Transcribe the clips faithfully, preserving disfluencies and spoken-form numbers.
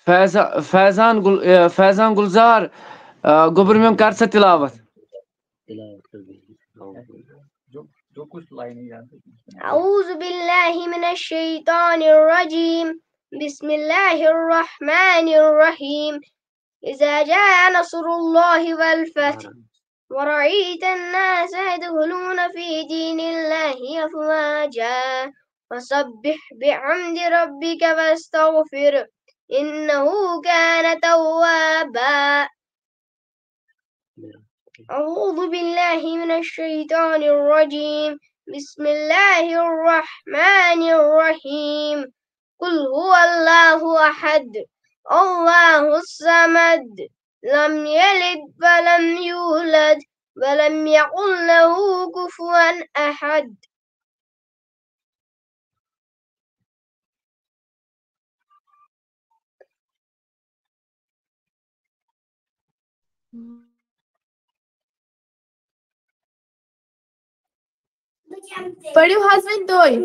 فیضا-، فیضان گل-، اے، فیضان گلزار، آ، گوٚبُر میون، کر سا تلاوت۔ أعوذ بالله من الشيطان الرجيم. بسم الله الرحمن الرحيم. إذا جاء نصر الله والفتح ورأيت الناس يدخلون في دين الله أفواجا فسبح بحمد ربك واستغفره إنه كان توابا. أعوذ بالله من الشيطان الرجيم. بسم الله الرحمن الرحيم. قل هو الله أحد، الله الصمد، لم يلد ولم يولد، ولم يكن له كفوا أحد. پٔرِو حظ وۄنۍ تُہۍ۔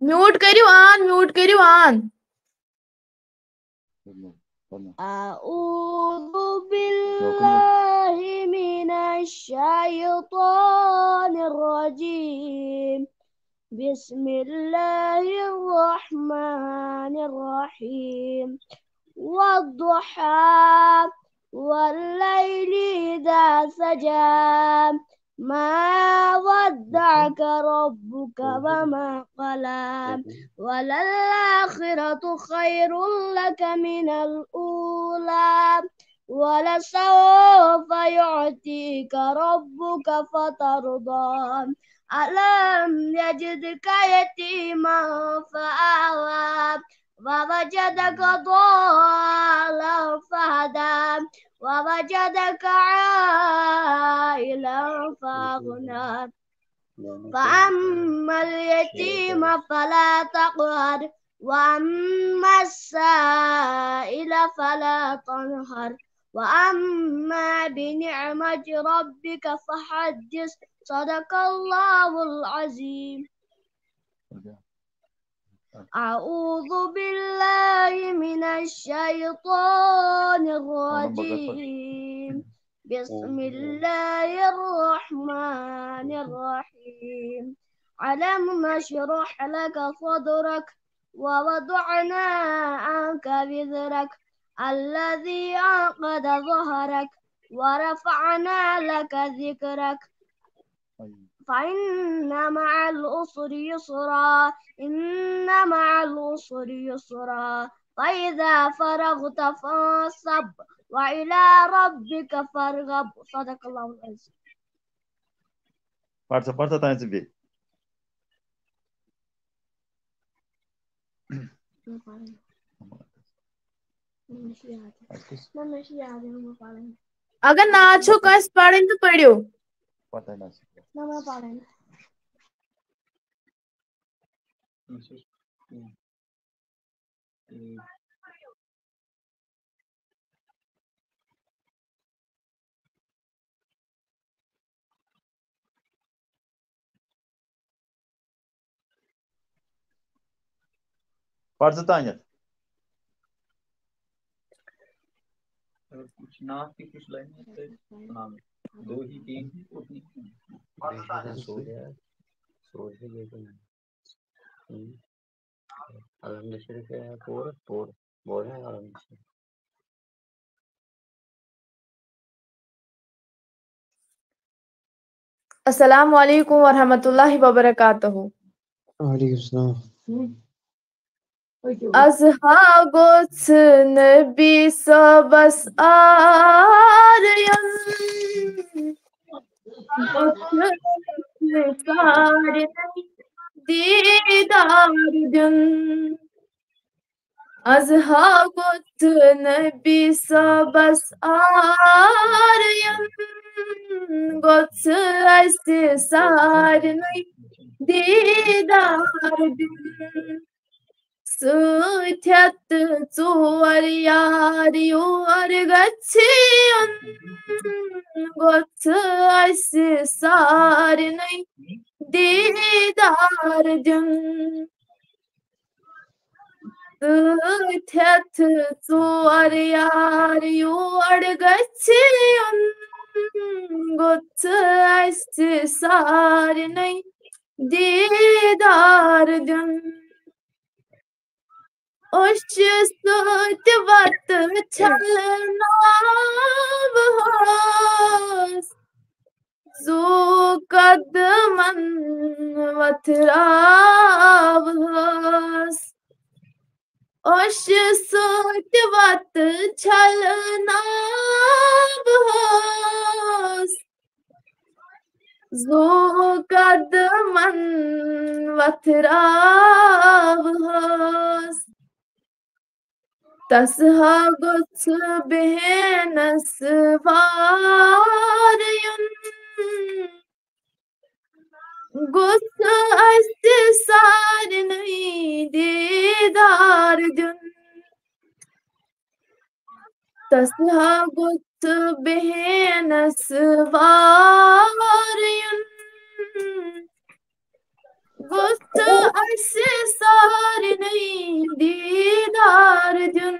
میوٗٹ کٔرِو آن، میوٗٹ کٔرِو آن۔ أعوذ بالله من الشيطان الرجيم. بسم الله الرحمن الرحيم. والضحى والليل إذا سجى. ما ودعك ربك وما قلى. وللآخرة خير لك من الأولى. ولسوف يعطيك ربك فترضى. ألم يجدك يتيما فآوى. ووجدك ضالا فهدى. ووجدك عائلا فأغنى. فأما اليتيم فلا تقهر. وأما السائل فلا تنهر. وأما بنعمة ربك فحدث. صدق الله العظيم. أعوذ بالله من الشيطان الرجيم. بسم الله الرحمن الرحيم. ألم نشرح لك صدرك ووضعنا عنك وزرك الذي أنقض ظهرك ورفعنا لك ذكرك. فإن مع العسر يسرا. إن مع العسر يسرا. فإذا فرغت فانصب وإلى ربك فارغب. صدق الله العظيم. پَر سا، پَر سا تانۍ ژٕ بیٚیہِ۔ اگر نہ چھو کٲنٛسہِ پَرٕنۍ تہٕ پٔرِو۔ پَتہ نہ چھِ۔ پَر ژٕ تانٮ۪تھ۔ کچھ نہ، کچھ لائن ہے، نام ہے۔ دو ہی، تین ہی، اور تین ہی۔ سورج ہے، سورج ہے، یہ تو نہیں۔ ہوں۔ الحمد شریف ہے پورا، پورا، بول رہے ہیں الحمد شریف۔ السلام علیکم ورحمۃ اللہ وبرکاتہ۔ وعلیکم السلام۔ از ہا گوٚژھ نبی صٲبس آر یُن، گوٚژھ سارنٕے دیٖدار دیُن۔ از ہا گوٚژھ نبی صٲبس آر یُن، گوٚژھ اسہِ سارنٕے دیٖدار دیُن۔ سۭتۍ ہٮ۪تھ ژور یار یور گژھِ یُن، گوٚژھ اَسہِ سارنٕے دیٖدار دیُن۔ سۭتۍ ہٮ۪تھ ژور یار یور گژھِ یُن، گوٚژھ اَسہِ سارنٕے دیٖدار دیُن۔ أچھ سۭتۍ وَتہٕ چھَلناوہوس، زُو قدمن وَتھراوہوس۔ أچھ سۭتۍ وَتہٕ چھَلناوہوس، زُو قدمن وَتھراوہوس۔ تس ہا گوٚژھ بیہنس وار یُن، گوٚژھ اَسہِ سارنٕے دیٖدار دیُن۔ تس ہا گوٚژھ بیہنس وار یُن، گوٚژھ اَسہِ سارنٕے دیٖدار دیُن۔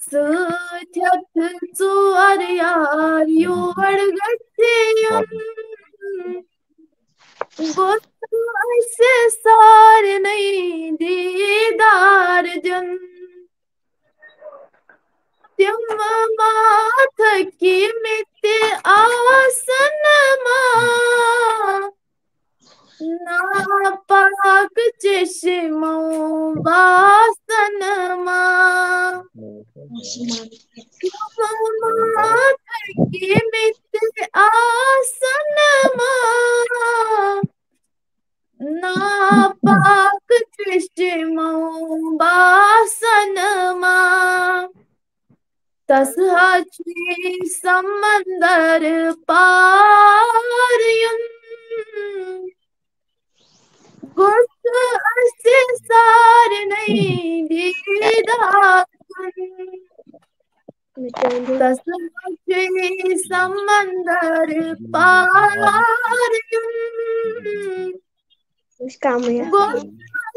سۭتۍ ہٮ۪تھ ژور یار یور گژھِ یُن، گوٚژھ اَسہِ سارنٕے دیٖدار دیُن۔ تِم ما تھٔکمٕتۍ آسن ما، ناپاک چشمو باسن ما۔ تِم ما تھٔکمٕتۍ آسن ما، ناپاک چشمو باسن ما۔ تس ہا چھُ سمندر پار یُن، گوٚژھ اَسہِ سارنٕے دیٖدار دیُن۔ تس ہا چھُ سمندر پار یُن، گوٚژھ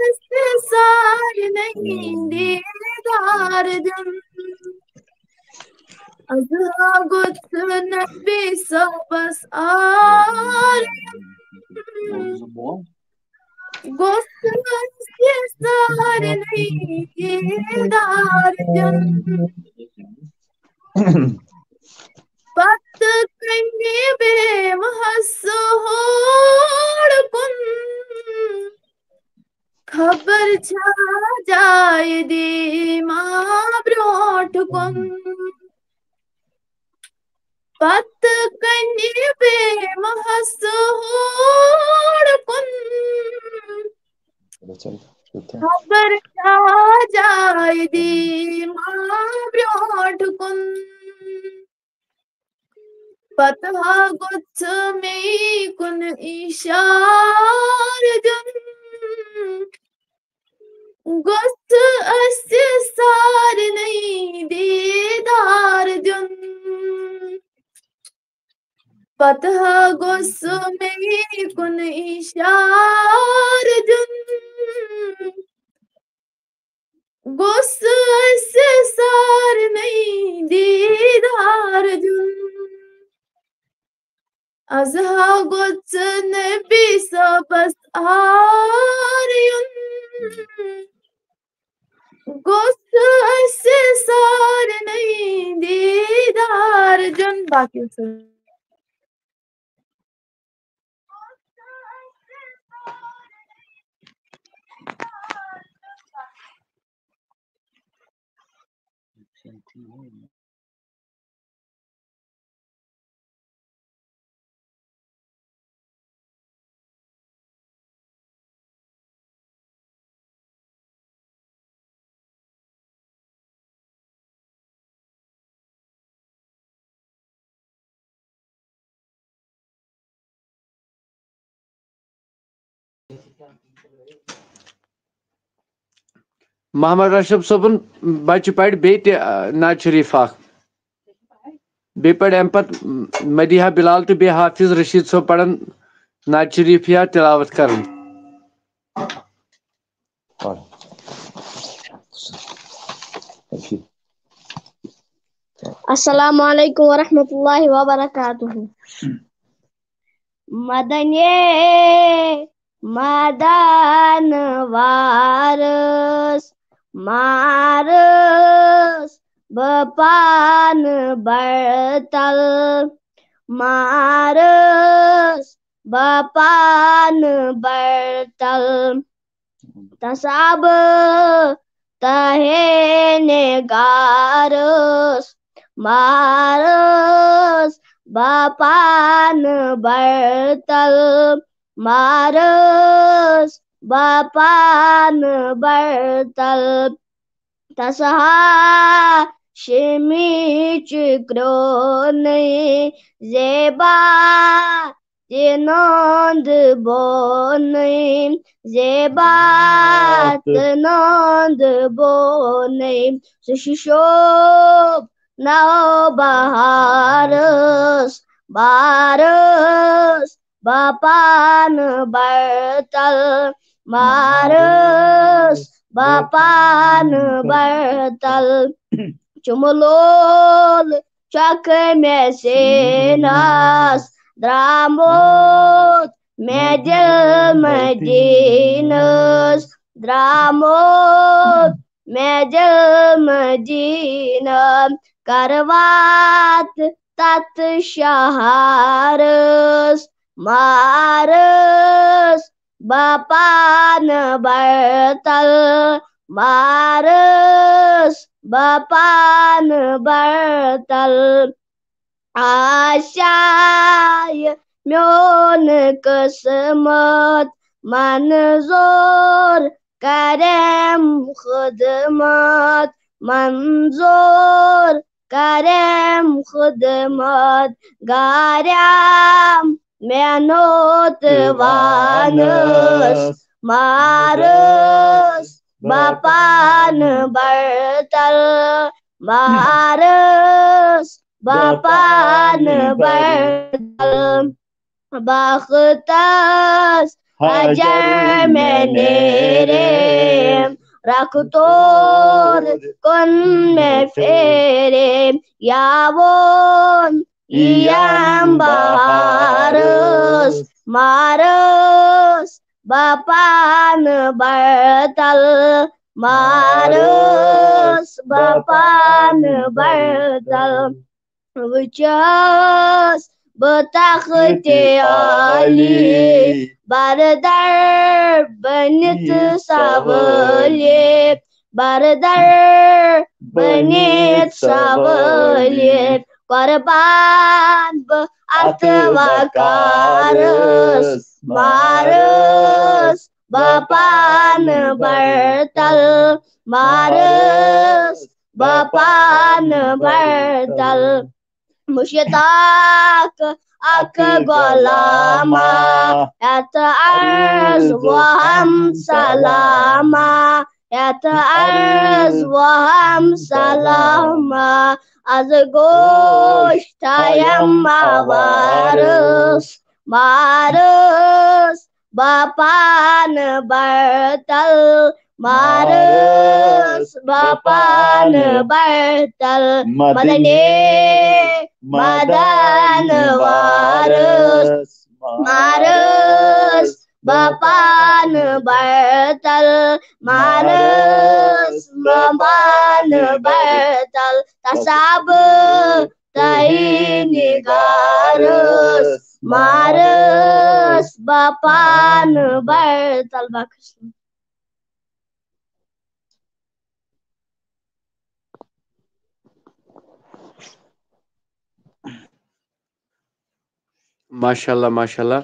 اَسہِ سارنٕے دیٖدار دیُن۔ از ہا گوٚژھ نبی صٲبس آر یُن، گوٚژھ اَسہِ سارنٕے دیٖدار دیُن۔ پتہٕ کنہِ بیمہٕ ہسہٕ ہور کُن، خبر چھا جایہِ دیٖما برٛونٛٹھ کُن۔ پتہٕ کنہِ بیمہٕ ہسہٕ ہور کُن، خبر چھا جایہِ دیٖما برٛونٛٹھ کُن۔ پتہٕ ہا گوٚژھ مےٚ کُن اِشارٕ دیُن، گوٚژھ اَسہِ سارنٕے دیٖدار دیُن۔ پتہٕ ہا گوٚژھ مےٚ کُن اِشارٕ دیُن، گوٚژھ اَسہِ سارنٕے دیٖدار دیُن۔ از ہا گوٚژھ نبی صٲبس آر یُن، گوٚژھ اَسہِ سارنٕے دیٖدار دیُن۔ باقٕے وٕچھو۔ محمد اشرف صٲبُن بچہِ پرِ بیٚیہِ تہِ، آ، نعت شریف اکھ۔ بیٚیہِ پرِ اَمہِ پتہٕ مدیحہ بلال تہٕ بیٚیہِ حافظ رشید صٲب پرن نعت شریف یا تلاوت کرن۔ السلام علیکم ورحمۃ اللہ وبرکاتہ۔ مدنے مدن وارس مارس بہٕ پانہٕ برتل، مارس بہٕ پانہٕ برتل۔ تصاب تہے نگارس مارس بہٕ پانہٕ برتل، مارس بہٕ پانہٕ برتل۔ تسہا شمیچ کرونٕے زیبا تہِ نوند بونٕے، زیبا تہٕ نوند بونٕے۔ سُہ چھُ شوب نو بہارس بارس بہٕ پانہٕ برتل، مارس بہٕ پانہٕ برتل۔ چُمہٕ لول چھکھ مےٚ سیٖنس درٛامُت، مےٚ دِل مدیٖنس درٛامُت، مےٚ دِل مدیٖنہ۔ کر وات تتھ شہارس مارس بہٕ پانہٕ برتل، مارس بہٕ پانہٕ برتل۔ آسایہِ میون قسمت، منظور کرم خدمت، منظور کرم خدمت۔ گارم مینوت وانس مارس بہٕ پانہٕ برتل، مارس بہٕ پانہٕ برتل۔ بختس حجر مےٚ نیرے، رخ تور کُن مےٚ پھیرے، یا وون یِیم بہارس مارس بہٕ پانہٕ برتل، مارس بہٕ پانہٕ برتل۔ وٕچھس بہٕ تخت عالی، بردر بٔنِتھ سوٲلِتھ، بردر بٔنِتھ سوٲلِتھ۔ قربان بہٕ اتھ وقارس مارس بہٕ پانہٕ برتل، مارس بہٕ پانہٕ برتل۔ مشتاق اکھ غلامہ، یتھ عرض وہم سلامہ، یتھ عرض وہم سلامہ۔ از گوش تھایم آوارس مارس بہٕ پانہٕ برتل، مارس بہٕ پانہٕ برتل۔ مدنے مدن وارس مارس بہٕ پانہٕ برتل، مارس بہٕ پانہٕ برتل۔ تصاب تہی نگارس مارس بہٕ پانہٕ برتل۔ باقٕے ماشاء اللہ، ماشاء اللہ۔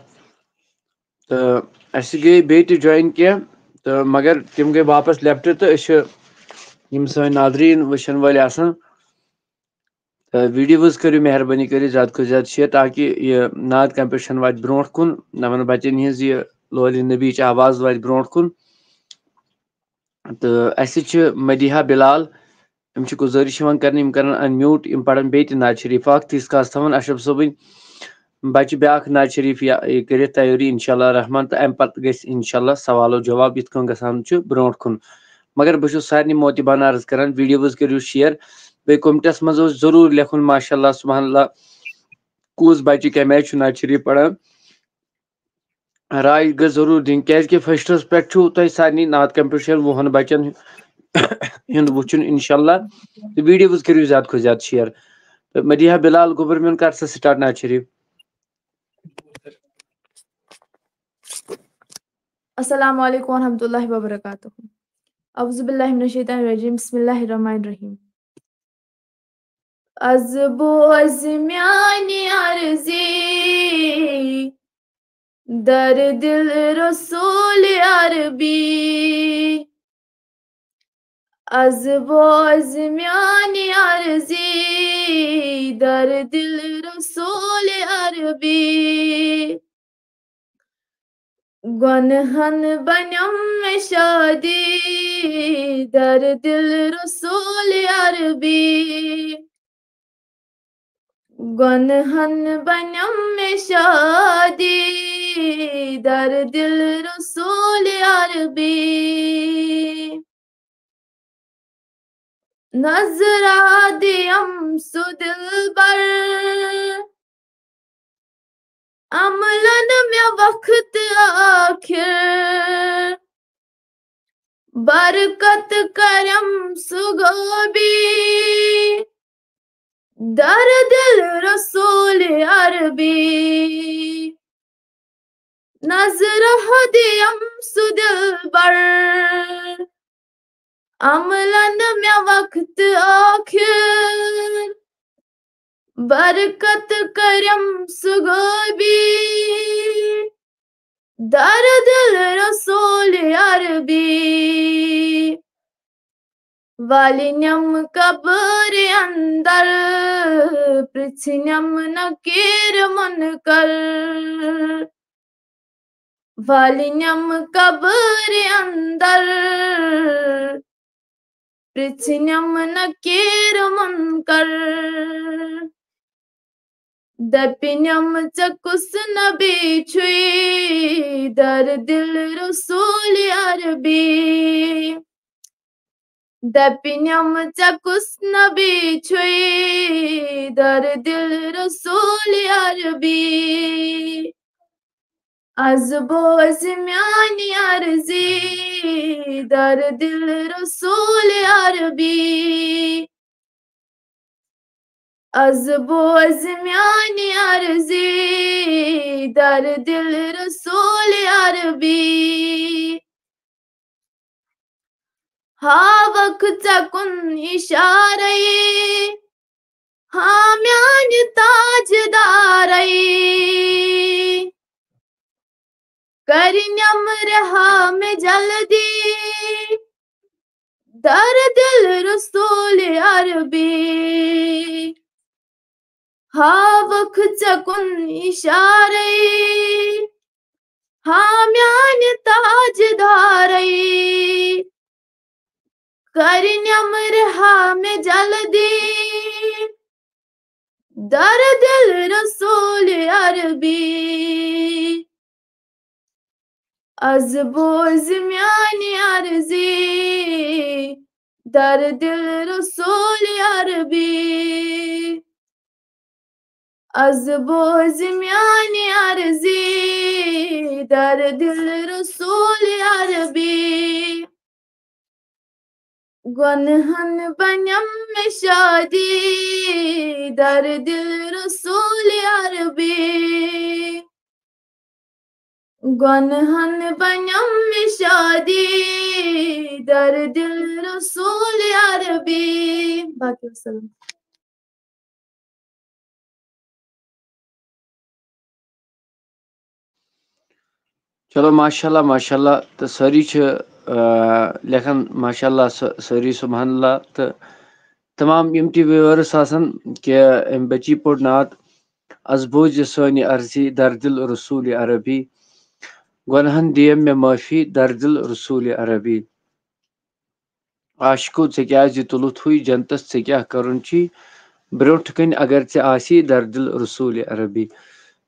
تہٕ اَسہِ گٔے بیٚیہِ تہِ join کینٛہہ، تہٕ مگر تِم گٔے واپس left، تہٕ أسۍ چھِ، یِم سٲنۍ ناظریٖن وٕچھن وٲلۍ آسان، تہٕ videos کٔرِو مہربٲنی کٔرِتھ زیادٕ کھۄتہٕ زیادٕ share، تاکہِ یہِ نعت competition واتہِ برونٛٹھ کُن، یِمن بچن ہٕنٛز یہِ لولِ نبی چہِ آواز واتہِ برونٛٹھ کُن۔ تہٕ اَسہِ چھِ مدیحہ بلال، یِم چھِ گُزٲرِش یِوان کرنہٕ، یِم کرن unmute، یِم پرن بیٚیہِ تہِ نعت شریف اکھ، تیٖتِس کالس تھاوَن اشرف صٲبٕنۍ بچہِ بیٛاکھ نعت شریف یا یہِ کٔرِتھ تیٲری انشاءاللہ رحمان، تہٕ اَمہِ پتہٕ گژھِ انشاءاللہ سوال و جواب یِتھ کٔنۍ گژھان چھُ برونٛٹھ کُن۔ مگر بہٕ چھُس سارنٕے موتِبانہ عرض کران، videos کٔرِو share، بیٚیہِ commentس منٛز اوس ضروٗر لیکھُن ماشاءاللہ سبحان اللہ، کُس بچہِ کمہِ آیہِ چھُ نعت شریف پران۔ راے گٔژھ ضروٗر دِنۍ، کیازِ کہِ firstس پٮ۪ٹھ چھُو تۄہہِ سارنٕے نعت competition وُہن بچن ہُنٛد وٕچھُن انشاءاللہ۔ تہٕ videos کٔرِو زیادٕ کھۄتہٕ زیادٕ share۔ تہٕ مدیحہ بلال گوٚبُر میون، کر سا start نعت شریف۔ السلام علیکم ورحمۃ اللہ وبرکاتہ۔ اعوذ باللہ من الشیطان الرجیم، بسم اللہ الرحمن الرحیم۔ از بوز میانہِ عرضی، در دل رسول عربی۔ از بوز میانہِ عرضی، در دل رسول عربی۔ گۄنہن بنم مےٚ شادی، در دل رسول عربی۔ گۄنہن بنم مےٚ شادی، در دل رسول عربی۔ نظرا دِیم سُہ دلبر، عملن مےٚ وقت آخر۔ برکت کرم سُہ غٲبی، در دل رسول عربی۔ نظرا دِیم سُہ دلبر، عملن مےٚ وقت آخر۔ برکت کرم سُہ غٲبی، در دل رسول عربی۔ والنم قبر اندر، پرژھنم نکیر منکر۔ والنم قبر اندر، پرژھنم نکیر منکر۔ دپنم ژےٚ کُس نبی چھُے، در دل رسول عربی۔ دپنم ژےٚ کُس نبی چھُے، در دل رسول عربی۔ از بوز میانہِ عرضی، در دل رسول عربی۔ از بوز میانہِ عرضی، در دل رسول عربی۔ ہاوکھ ژےٚ کُن اشارے، ہا میانہِ تاجدارے۔ کرنم رہا مےٚ جلدی، در دل رسول عربی۔ ہاوکھ ژےٚ کُن اشارے، ہا میانہِ تاجدارے۔ کرنم رہا مےٚ جلدی، در دل رسول عربی۔ از بوز میانہِ عرضی، در دل رسول عربی۔ از بوز میانہِ عرضی، در دل رسول عربی۔ گۄنہن بنم مےٚ شادی، در دل رسول عربی۔ گۄنہن بنم مےٚ شادی، در دل رسول عربی۔ باقی وسلم۔ چلو، ماشاء اللہ، ماشاء اللہ۔ تہٕ سٲری چھِ، آ، لیکھان، ماشاء اللہ، سٲ-، سٲری سبحان اللہ۔ تہٕ تمام یِم تہِ viewers آسَن کہِ أمۍ بٔچی پوٚر نعت، از بوزِ سٲنۍ عرضی، در دل رسول عربی۔ گۄنہَن دِیَم مےٚ معٲفی، در دل رسول عربی۔ عاشقو، ژےٚ کیٛازِ تُلُتھ ہُے جنتس، ژےٚ کیٛاہ کرُن چھی برٛونٛٹھ کَنہِ، اگر ژےٚ آسی دردِل رسول عربی۔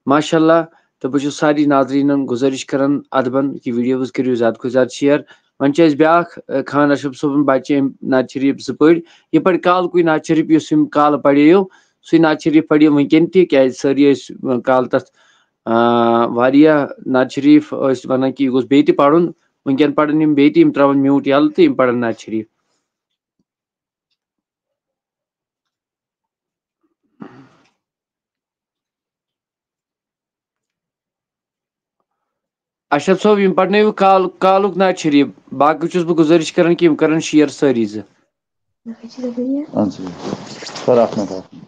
ماشاء اللہ۔ تہٕ بہٕ چھُس سارنٕے ناظریٖنن گُزٲرِش کران ادبن کہِ videos کٔرِو زیادٕ کھۄتہٕ زیادٕ share۔ وۄنۍ چھِ اَسہِ بیٛاکھ، اَ، خان اشرف صٲبُن بچہِ، أمۍ نعت شریف زٕ پٔرۍ۔ یہِ پَرِ کالہٕ کُے نعت شریف، یُس أمۍ کالہٕ پَرییو، سُے نعت شریف پَرِ یہِ وٕنکیٚن تہِ، کیٛازِ سٲری ٲسۍ، اَ، کالہٕ تَتھ، اَ، واریاہ نعت شریف ٲسۍ وَنان کہِ یہِ گوٚژھ بیٚیہِ تہِ پَرُن۔ وٕنکیٚن پَرن یِم بیٚیہِ تہِ، یِم ترٛاوَن mute یَلہٕ تہٕ یِم پَرن نعت شریف۔ اشرف صٲب، یِم پَرنٲیِو کال-، کالُک نعت شریف۔ باقٕے چھُس بہٕ گُزٲرِش کران کہِ یِم کرن share سٲری زٕ۔ اہن سا۔ کر اکھ منٹ، اکھ منٹ۔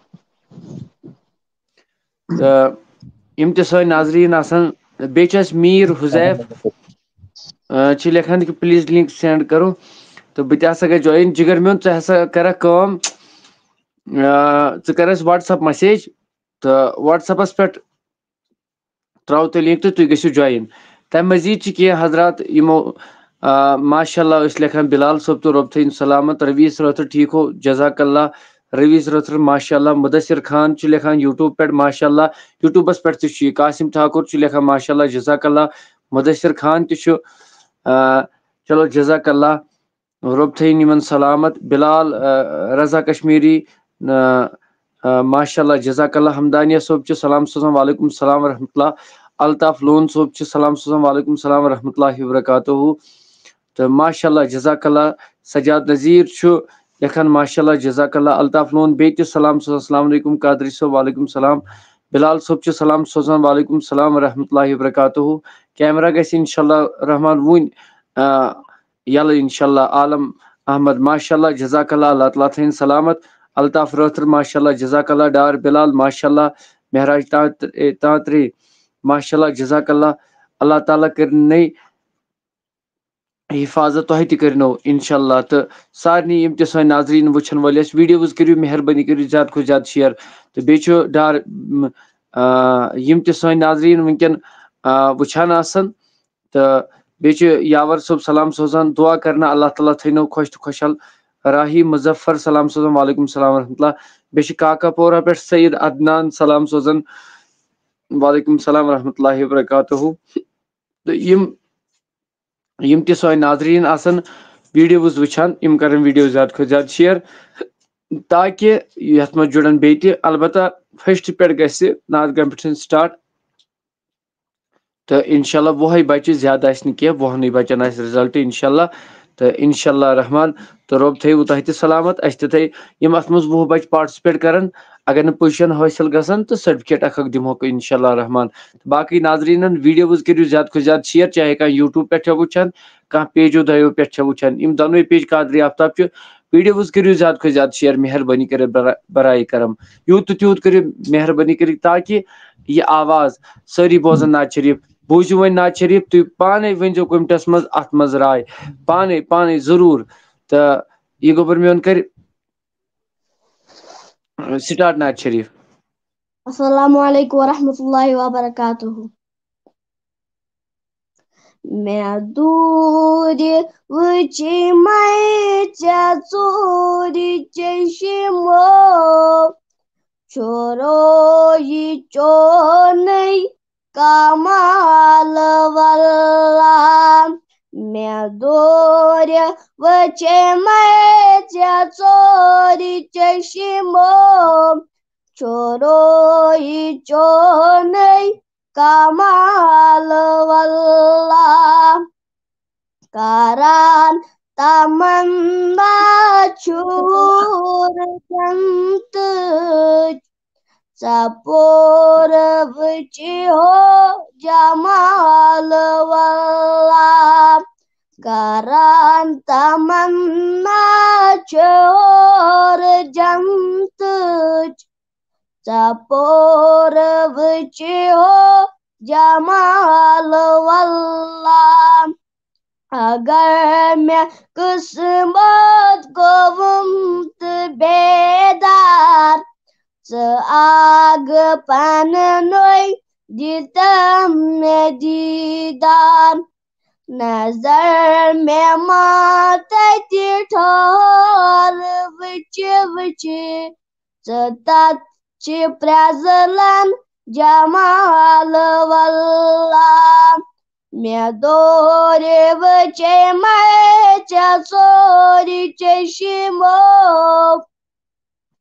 تہٕ یِم تہِ سٲنۍ ناظریٖن آسَن، بیٚیہِ چھُ اَسہِ میٖر حُذیف، آ، چھِ لیکھان کہِ please link send کرو۔ تہٕ بہٕ تہِ ہسا گژھٕ join۔ جِگر میون، ژٕ ہسا کَرَکھ کٲم، آ، ژٕ کَر اَسہِ WhatsApp message، تہٕ WhatsAppس پٮ۪ٹھ ترٛاوو تۄہہِ link تہٕ تُہۍ گٔژھِو join۔ تَمہِ مٔزیٖد چھِ کینٛہہ حضرات یِمو، آ، ماشاء اللہ ٲسۍ لیکھان، بلال صٲب تہٕ رۄب تھٲیِن سلامت، رویٖس رٲتھٕر ٹھیٖک ہو، جزاک اللہ۔ رویٖس رٲتھٕر ماشاء اللہ، مُدثر خان چھُ لیکھان YouTube پٮ۪ٹھ ماشاء اللہ، YouTubeس پٮ۪ٹھ تہِ چھُ یہِ، قاسم ٹھاکُر چھُ لیکھان ماشاء اللہ، جزاک اللہ۔ مُدثر خان تہِ چھُ، آ، چلو جزاک اللہ۔ رۄب تھٲیِن یِمن سلامت۔ بلال، آ، رضا کشمیری، آ، آ، ماشاء اللہ، جزاک اللہ۔ حمدانیہ صٲب چھِ سلام سوزان، وعلیکم السلام ورحمۃ اللہ۔ الطاف لون صٲب چھِ سلام سوزان، وعلیکم السلام ورحمۃ اللہ وبرکاتہ۔ تہٕ ماشاء اللہ، جزاک اللہ۔ سجاد نذیر چھُ لیکھان، ماشاء اللہ، جزاک اللہ۔ الطاف لون بیٚیہِ تہِ سلام سوزان، السلام علیکم قادری صٲب، وعلیکم السلام۔ بلال صٲب چھُ سلام سوزان، وعلیکم السلام ورحمۃ اللہ وبرکاتہ۔ کیمرہ گژھِ انشاء اللہ رحمان وُنۍ، آ، یَلہٕ انشاء اللہ۔ عالم احمد، ماشاء اللہ، جزاک اللہ، اللہ تعالیٰ تھٲیِن سلامت۔ الطاف رٲتھٕر، ماشاء اللہ، جزاک اللہ۔ ڈار بلال، ماشاء اللہ۔ مہراج تانت-، اے، تانترے، ماشاء اللہ، جزاک اللہ۔ اللہ تعالیٰ کٔرِنَے حفاظت، تۄہہِ تہِ کٔرِنو انشاء اللہ۔ تہٕ سارنٕے یِم تہِ سٲنۍ ناظریٖن وٕچھَن وٲلۍ ٲسۍ، videos کٔرِو مہربٲنی کٔرِو زیادٕ کھۄتہٕ زیادٕ share۔ تہٕ بیٚیہِ چھُ ڈار، م، آ، یِم تہِ سٲنۍ ناظریٖن وٕنکٮ۪ن، آ، وٕچھان آسَن، تہٕ بیٚیہِ چھُ یاور صٲب سلام سوزان، دُعا کرنہٕ، اللہ تعالیٰ تھٲینو خۄش تہٕ خۄشحال۔ راہی مظفر سلام سوزان، وعلیکم السلام ورحمۃ اللہ۔ بیٚیہِ چھُ کاکا پورہ پٮ۪ٹھ سید عدنان سلام سوزان، وعلیکم السلام ورحمۃ اللہ وبرکاتہ۔ تہٕ یِم، یِم تہِ سٲنۍ ناظریٖن آسن videos وٕچھان، یِم کرن video زیادٕ کھۄتہٕ زیادٕ share، تاکہِ یتھ منٛز جُڑن بیٚیہِ تہِ۔ البتہ first پٮ۪ٹھ گژھِ نعت competition start۔ تہٕ انشاءاللہ وُہے بچہِ، زیادٕ آسہِ نہٕ کینٛہہ، وُہنٕے بچن آسہِ result انشاءاللہ۔ تہٕ انشاءاللہ رحمان، تہٕ رۄب تھٲیِو تۄہہِ تہِ سلامت، اسہِ تہِ تھٲیِو۔ یِم اتھ منٛز وُہ بچہِ participate کرن، اگر نہٕ position حٲصِل گژھن، تہٕ certificate اکھ اکھ دِمہوکھ انشاءاللہ رحمان۔ تہٕ باقٕے ناظریٖنن، videos کٔرِو زیادٕ کھۄتہٕ زیادٕ share، چاہے کانٛہہ YouTube پٮ۪ٹھ چھا وٕچھان، کانٛہہ پیجو دۄیو پٮ۪ٹھ چھا وٕچھان۔ یِم دۄنوَے page قادری آفتاب چھِ، videos کٔرِو زیادٕ کھۄتہٕ زیادٕ share، مہربٲنی کٔرِتھ برا-، برائے کرم۔ یوٗت تہٕ تیوٗت کٔرِو مہربٲنی کٔرِتھ، تاکہِ یہِ آواز سٲری بوزن نعت شریف۔ بوٗزِو وۄنۍ نعت شریف، تُہۍ پانے ؤنۍزیو comments منٛز اتھ منٛز راے، پانے، پانے ضروٗر۔ تہٕ یہِ گوٚبُر میون کرِ start نعت شریف۔ السلام علیکم ورحمۃ اللہ وبرکاتہ۔ مےٚ دوٗرِ وٕچھِ مَے ژےٚ ژوٗرِ چشمو، چھُرو یہِ چونُے کمال واللہ۔ مےٚ دوٗرِ وٕچھِ مَے ژےٚ ژوٗرِ چشمو، چھُرو یہِ چونُے کمال واللہ۔ کران تمنا چھُر جنتٕچ، ژٕ پوٗرٕ وٕچھِ ہو جمال واللہ۔ کران تمنا چھُر جنتٕچ، ژٕ پوٗرٕ وٕچھِ ہو جمال واللہ۔ اگر مےٚ قسمت گوٚوُم تہٕ بیدار، ژٕ آگہٕ پننُے دِتم مےٚ دیٖدار۔ نظر مےٚ ما تتہِ ٹھوٚر وٕچھِ وٕچھِ، ژٕ تتھ چھِ پرٛزلان جمال واللہ۔ مےٚ دورِ وٕچھے مےٚ ژےٚ ژورِ چشمو،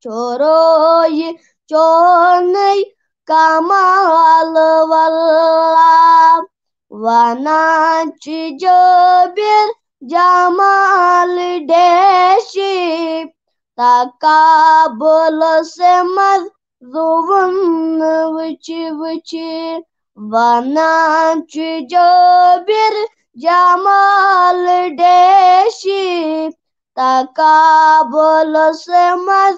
چھُ رویہِ چونُے کمال واللہ۔ ونان چھِ جابر جمال ڈیشی، تقابلس منٛز زُوُن وٕچھِ وٕچھِ۔ ونان چھِ جابر جمال ڈیشی، تقابلس منٛز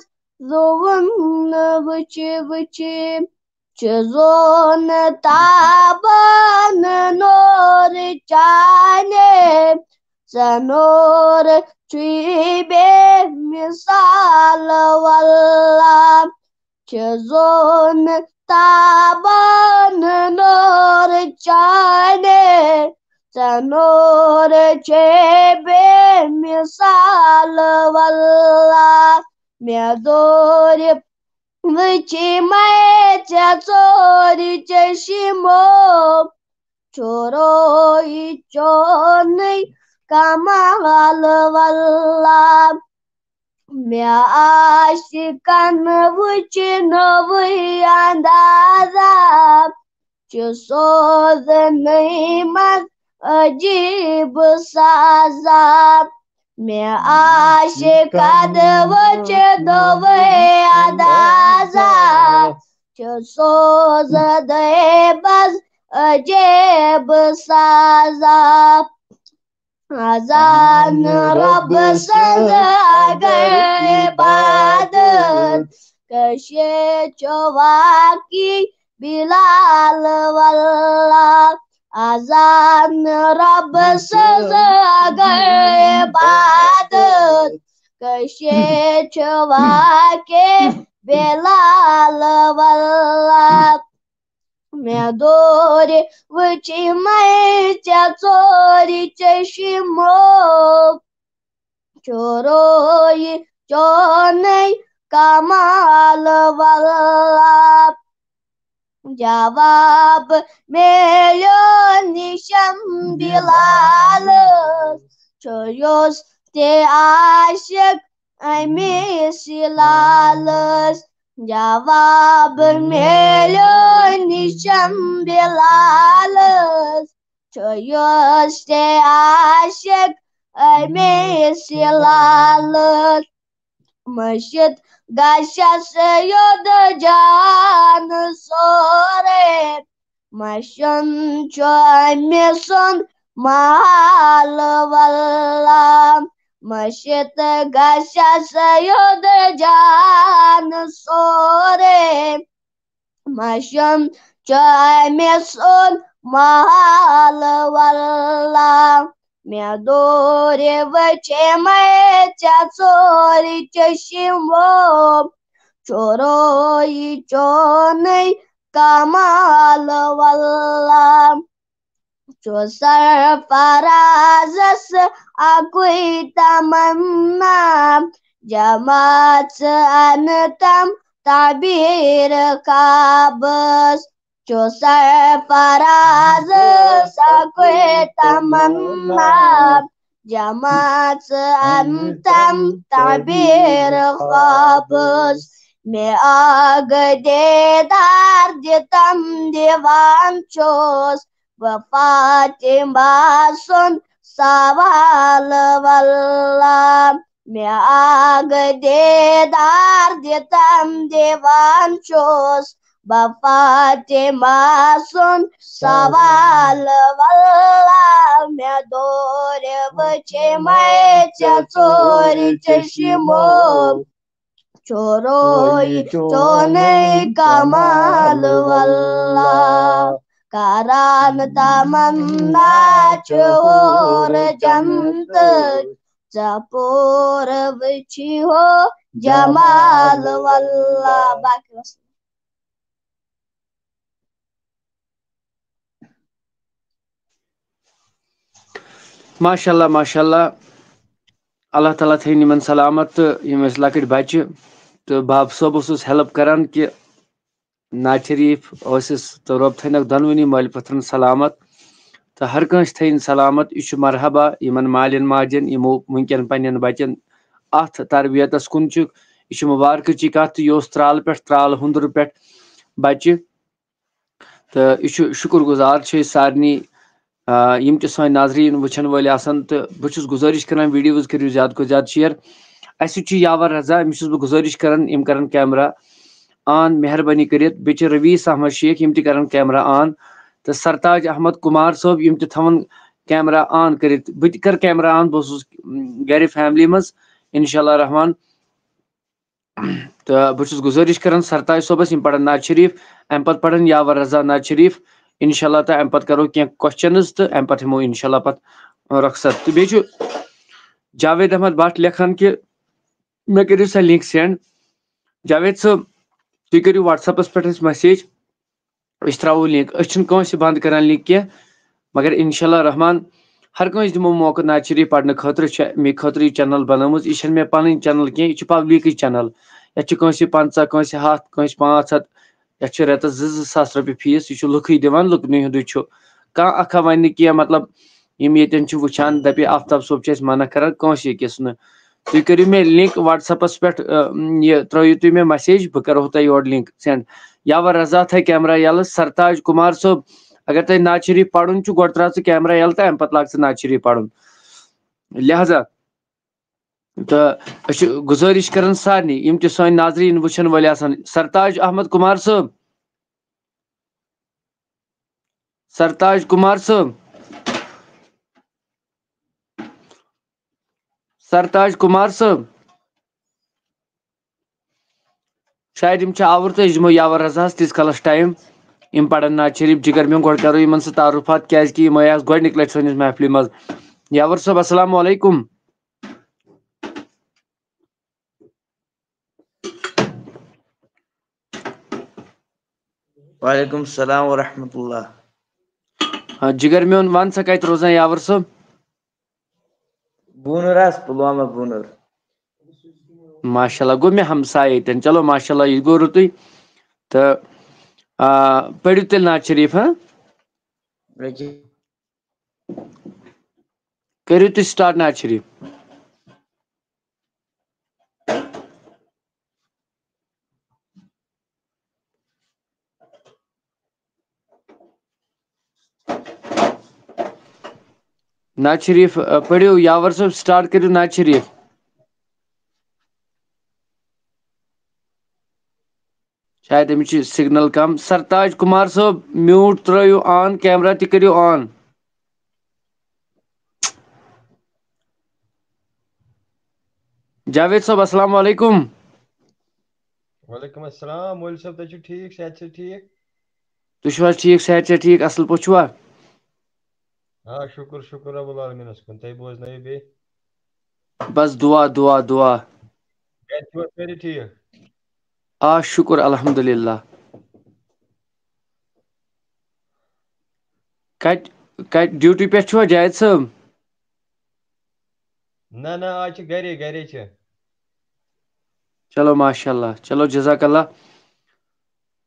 زُوُن وٕچھِ وٕچھِ۔ چھُ زون تابان نور چانے، ژےٚ نور چھُے بے مثال واللہ۔ چھُ زون تابان نور چانے، ژےٚ نور چھُے بے مثال واللہ۔ مےٚ دورِ وٕچھِ مےٚ ژےٚ ژورِ چشمو، چھُ رویہِ چونُے کمال واللہ۔ مےٚ عاشقن وٕچھِ نوٚوُے اندازہ، چھُ سوزنٕے منٛز عجیٖب سازا۔ مےٚ عاشقن وٕچھِ نوٚوُے اندازہ، چھُ سوزنٕے منٛز عجیٖب سازا۔ اذان رب سٕنٛز اگر عبادت، کٔشیٖر چھُ واقعی بلال واللہ۔ اذان رب سٕنٛز اگر عبادت، کٔشیٖر چھُ واقعی بلال واللہ۔ مےٚ دورِ وٕچھِ مےٚ ژےٚ ژورِ چشمو، چھُ رویہِ چونُے کمال واللہ۔ جواب میلیو نِشم بلالس، چھُ یُس تہِ عاشق أمِس لالس۔ جواب میلیو نِشم بلالس، چھُ یُس تہِ عاشق أمِس لالس۔ مٔشِتھ گژھٮ۪س یوٚد جان سورُے، مَشُن چھُ أمۍ سُنٛد محل واللہ۔ مٔشِتھ گژھٮ۪س یوٚد جان سورُے، مَشُن چھُ أمۍ سُنٛد محل واللہ۔ مےٚ دورِ وٕچھِ مےٚ ژےٚ ژورِ چشمو، چھُ رویہِ چونُے کمال واللہ۔ چھُ سرفرازس اکُے تمنا، جماژ انتم تعبیر خوابس۔ چھُ سرفرازس اکُے تمنا، جماژ انتم تعبیر خوابس۔ مےٚ آگ دیدار دِتم دِوان چھُس، بہٕ فاطمہ سُنٛد سوال واللہ۔ مےٚ آگ دیدار دِتم دِوان چھُس، بہٕ فاطمہ سُنٛد سوال واللہ۔ مےٚ دورِ وٕچھِ مےٚ ژےٚ ژورِ چشمو، چھُ رویہِ چونُے کمال واللہ۔ کران تمنا چھِ حور جنتٕچ، ژٕ پوٗرٕ وٕچھِ ہو جمال واللہ۔ باقی وسلام۔ ماشاء اللہ، ماشاء اللہ۔ اللہ تعالیٰ تھٲیِن یِمن سلامت تہٕ یِم ٲسۍ لۄکٕٹۍ بچہِ۔ تہٕ باب صٲب اوسُس ہیلپ کران کہِ ناز شریف ٲسِس تہٕ رۄب تھٲینَکھ دۄنوٕنی مٲلۍ پٔتھرَن سلامت۔ تہٕ ہر کٲنٛسہِ تھٲیِن سلامت۔ یہِ چھُ مرحبا یِمن مالٮ۪ن ماجٮ۪ن، یِمو وٕنکٮ۪ن پننٮ۪ن بچن اَتھ تربیتس کُن چھُ۔ یہِ چھُ مُبارکٕچی کتھ تہٕ یہِ اوس ترالہٕ پٮ۪ٹھ، ترالہٕ ہُندرٕ پٮ۪ٹھ بچہِ۔ تہٕ یہِ چھُ شُکُر گُزار چھِ أسۍ سارنٕے، آ، یِم تہِ سٲنۍ ناظریٖن وٕچھن وٲلۍ آسن۔ تہٕ بہٕ چھُس گُزٲرِش کران، videos کٔرِو زیادٕ کھۄتہٕ زیادٕ share۔ اَسہِ سۭتۍ چھُ یاور رضا، أمِس چھُس بہٕ گُزٲرِش کران، یِم کرن camera on مہربٲنی کٔرِتھ۔ بیٚیہِ چھِ رویس احمد شیخ، یِم تہِ کرن camera on۔ تہٕ سرتاج احمد کمار صٲب، یِم تہِ تھاون camera on کٔرِتھ۔ بہٕ تہِ کرٕ camera on، بہٕ اوسُس، م، گرِ family منٛز، انشاء اللہ رحمان۔ تہٕ بہٕ چھُس گُزٲرِش کران سرتاج صٲبس، یِم پرن ناز شریف، امہِ پتہٕ پرن یاور رضا ناز شریف، انشاء اللہ۔ تہٕ امہِ پتہٕ کرو کینٛہہ questions تہٕ امہِ پتہٕ ہٮ۪مو انشاء اللہ پتہٕ رۄخصت۔ تہٕ بیٚیہِ چھُ جاوید احمد بٹ لیکھان کہِ مےٚ کٔرِو سا link send۔ جاوید صٲب، تُہۍ کٔرِو WhatsAppس پٮ۪ٹھ اَسہِ message، أسۍ ترٛاوو link۔ أسۍ چھِنہٕ کٲنٛسہِ بنٛد کران link کینٛہہ، مگر انشاء اللہ رحمان ہر کٲنٛسہِ دِمو موقعہٕ ناز شریف پرنہٕ خٲطرٕ۔ چھِ مےٚ خٲطرٕ یہِ channel بنٲومٕژ، یہِ چھَنہٕ مےٚ پنٕنۍ channel کینٛہہ، یہِ چھِ publicٕچ channel۔ یَتھ چھِ کٲنٛسہِ پنٛژاہ، کٲنٛسہِ ہَتھ، کٲنٛسہِ پانٛژھ ہَتھ، یَتھ چھِ رٮ۪تس زٕ زٕ ساس رۄپیہِ fees۔ یہِ چھُ لُکھٕے دِوان، لُکنٕے ہُنٛدُے چھُ۔ کانٛہہ اکھا ونہِ نہٕ کینٛہہ، مطلب، یِم ییٚتٮ۪ن چھِ وٕچھان، دَپہِ آفتاب صٲب چھُ اَسہِ منع کران، کٲنٛسہِ أکِس نہٕ۔ تُہۍ کٔرِو مےٚ link WhatsAppس پٮ۪ٹھ، اَ، یہِ ترٲیِو تُہۍ مےٚ message، بہٕ کرو تۄہہِ یورٕ link send۔ یاور رضا تھایہِ camera یَلہٕ، سرتاج کمار صٲب، اگر تۄہہِ ناز شریف پرُن چھُ، گۄڈٕ ترٛاو ژٕ camera یَلہٕ تہٕ اَمہِ پتہٕ لاگ ژٕ ناز شریف پرُن۔ لہذا، تہٕ أسۍ چھِ گُزٲرِش کران سارنٕے، یِم تہِ سٲنۍ ناظریٖن وٕچھن وٲلۍ آسن، سرتاج احمد کمار صٲب، سرتاج کمار صٲب، سرتاج کمار صٲب، شاید یِم چھِ آوُر تہٕ أسۍ دِمو یاور رضاہَس تیٖتِس کالَس time۔ یِم پَرَن ناز شریٖف۔ جِگر میون، گۄڈٕ کَرو یِمَن سۭتۍ تعارُفات، کیٛازِکہِ یِم آے آز گۄڈٕنِکۍ لَٹہِ سٲنِس محفلہِ منٛز۔ یاور صٲب، السلام علیکُم۔ وعلیکم السلام ورحمۃ اللہ۔ آ، جِگر میون، وَن سا کَتہِ روزان یاور صٲب؟ بوٗنُر حظ، پُلوامہ بوٗنُر۔ ماشاء اللہ، گوٚو مےٚ ہمساے ییٚتٮ۪ن۔ چلو ماشاء اللہ، یہِ گوٚو رُتُے۔ تہٕ، آ، پٔرِو تیٚلہِ ناز شریٖف، ہاں؟ أکہِ۔ کٔرِو تُہۍ start ناز شریٖف۔ ناز شریٖف، آ، پٔرِو یاور صٲب، start کٔرِو ناز شریٖف۔ شاید أمِس چھُ signal کم۔ سرتاج کمار صٲب، mute ترٲیِو on، camera تہِ کٔرِو on۔ جاوید صٲب، السلام علیکم۔ وعلیکم السلام، مولوی صٲب، تُہۍ چھِو ٹھیٖک، صحت چھا ٹھیٖک؟ تُہۍ چھِو حظ ٹھیٖک، صحت چھا ٹھیٖک، اصل پٲٹھۍ چھِوا؟ آ، شُکُر، شُکُر رب العالمینس کُن۔ تُہۍ بوزنٲیِو بیٚیہِ۔ بس دُعا، دُعا، دُعا۔ گرِ چھِوا سٲری ٹھیٖک؟ آ، شُکُر الحمدللہ۔ کتہِ، کتہِ duty پٮ۪ٹھ چھِوا جاوید صٲب؟ نہ، نہ، آز چھِ گرے، گرے چھِ۔ چلو، ماشاء اللہ۔ چلو، جزاک اللہ۔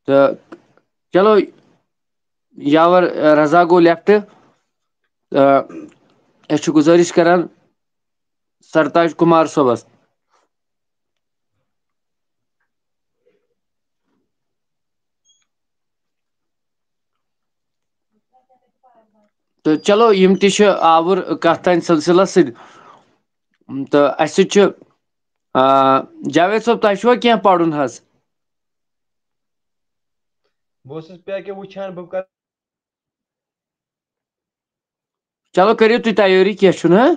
تہٕ چلو، یاور رضا گوٚو left۔ تہٕ أسۍ چھِ گُزٲرِش کران سرتاج کمار صٲبس۔ تہٕ چلو، یِم تہِ چھِ آوُر کتھ تانۍ سلسلس سۭتۍ۔ تہٕ اسہِ سۭتۍ چھُ، آ، جاوید صٲب، تۄہہِ چھُوا کینٛہہ پرُن حظ؟ بہٕ اوسُس پے کہِ وٕچھان، بہٕ کرٕ۔ چلو، کٔرِو تُہۍ تیٲری، کینٛہہ چھُنہٕ، ہاں؟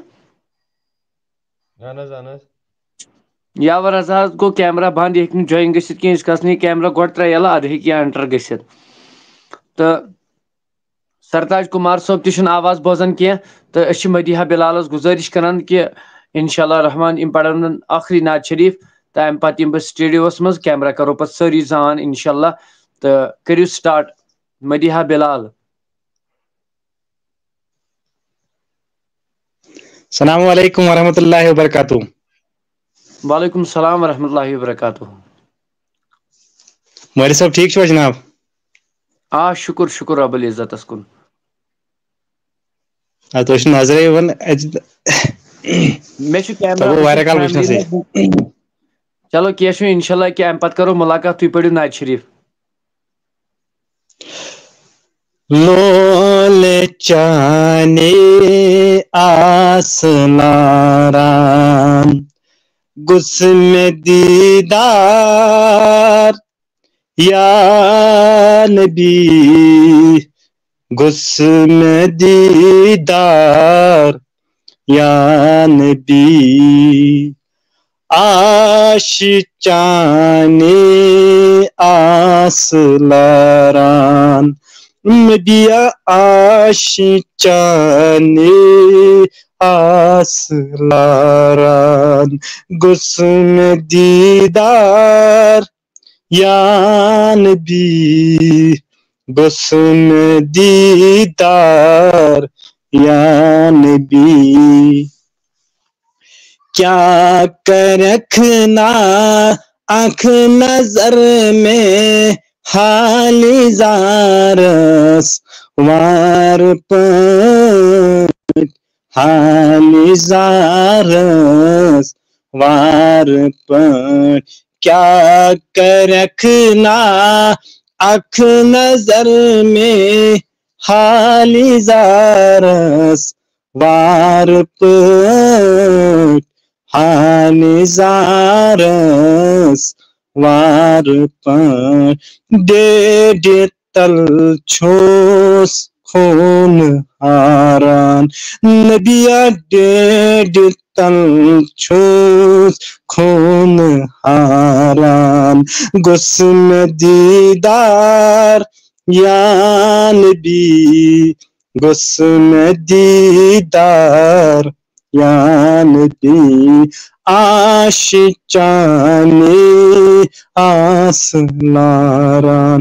اہن حظ، اہن حظ۔ یاور رضا حظ گوٚو camera بنٛد، یہِ ہیٚکہِ نہٕ join گٔژھِتھ کینٛہہ، ییٖتِس کالس نہٕ یہِ camera گۄڈٕ ترٛایہِ یَلہٕ، اَدٕ ہیٚکہِ یہِ enter گٔژھِتھ۔ تہٕ سرتاج کمار صٲب تہِ چھُنہٕ آواز بوزان کینٛہہ، تہٕ أسۍ چھِ مدیحہ بلالس گُزٲرِش کران کہِ انشاءاللہ رحمان یِم پرن ٲخری نعت شریٖف، تہٕ امہِ پتہٕ یِمہٕ بہٕ studioس منٛز، camera کرو پتہٕ سٲری زان انشاءاللہ۔ تہٕ کٔرِو start، مدیحہ بلال۔ السلام علیکم ورحمۃ اللہ وبرکاتہ۔ وعلیکم السلام ورحمۃ اللہ وبرکاتہ۔ مٲلِک صٲب، ٹھیٖک چھِوا جناب؟ آ، شُکُر، شُکُر رب العزتس کُن۔ آ، تُہۍ چھِو نظرے یِوان اَتہِ۔ مےٚ چھُ کیمرہ تۄہہِ گوٚو واریاہ کال وٕچھِتھ وٕچھنَسٕے۔ فیملی منٛز۔ چلو، کینٛہہ چھُنہٕ، انشاءاللہ کہِ اَمہِ پتہٕ کرو مُلاقات، تُہۍ پٔرِو نعت شریٖف۔ لولہٕ چانہِ آسہٕ لاران، گوٚژھ مےٚ دیٖدار یا نبی، گوٚژھ مےٚ دیٖدار یا نبی۔ آش چانہِ آسہٕ لاران، نبیا آش چانہِ آسہٕ لاران، گوٚژھ مےٚ دیٖدار یا نبی، گوٚژھ مےٚ دیٖدار یا نبی۔ کیا کرکھ نا اکھ نظر میں حال زارس وار پٲٹھۍ، حال زارس وار پٲٹھۍ۔ کیا کرکھ نا اکھ نظر میں حال زارس وار پٲٹھۍ، حال زارس وار پٲٹھۍ۔ ڈیڈِ تل چھوس خوٗن ہاران، نبیا ڈیڈِ تل چھوس خوٗن ہاران۔ گوٚژھ مےٚ دیٖدار یا نبی، گوٚژھ مےٚ دیٖدار یا نبی۔ آش چانہِ آسہٕ لاران،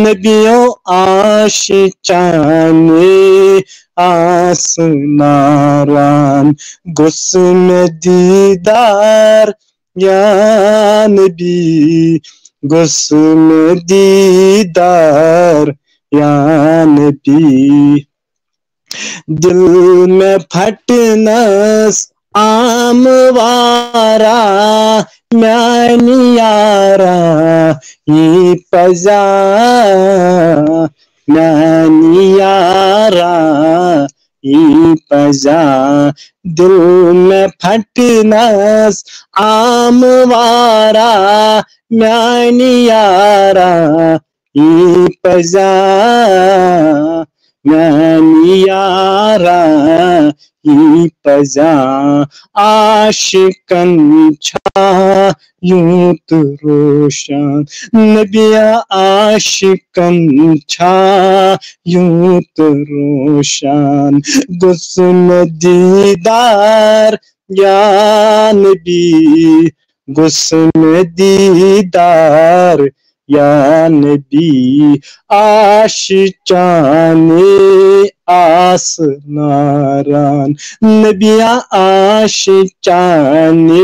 نبیو آش چانہِ آسہٕ لاران، گوٚژھ مےٚ دیٖدار یا نبی، گوٚژھ مےٚ دیٖدار یا نبی۔ دل مےٚ پھٹنس آم وارا میانہِ یارا، یی پزا میانہِ یارا، یی پزا۔ دل مےٚ پھٹنس آم وارا میانہِ یارا، یی پزا میانہِ یارا، یی پزا۔ عاشقن چھا یوٗت روشن، نبیا عاشقن چھا یوٗت روشن۔ گوٚژھ مےٚ دیٖدار یا نبی، گوٚژھ مےٚ دیٖدار یا نبی۔ آش چانہِ آسہٕ لاران، نبیا آش چانہِ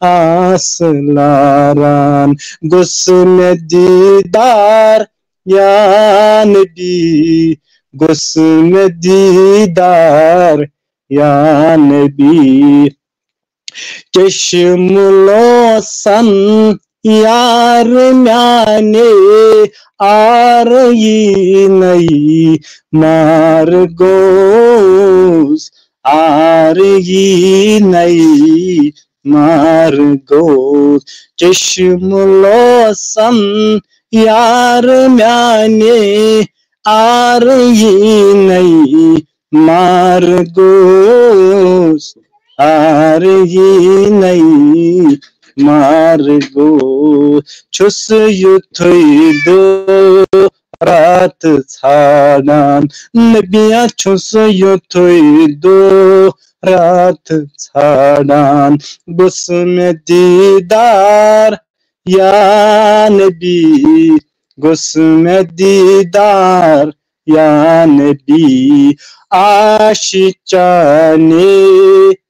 آسہٕ لاران۔ گوٚژھ مےٚ دیٖدار یا نبی، گوٚژھ مےٚ دیٖدار یا نبی۔ چشم لوسن یار میانہِ آر یی نئی مار گوس، آر یی نئی مار گوس۔ چشم لوسن یار میانہِ آر یی نئی مار گوس، آر یی نئی مار گوس۔ چھُس یُتھُے دۄہ رات ژھانڈان، نبیا چھُس یُتھُے دۄہ رات ژھانڈان۔ گوٚژھ مےٚ دیٖدار یا نبی، گوٚژھ مےٚ دیٖدار یا نبی، آش چانے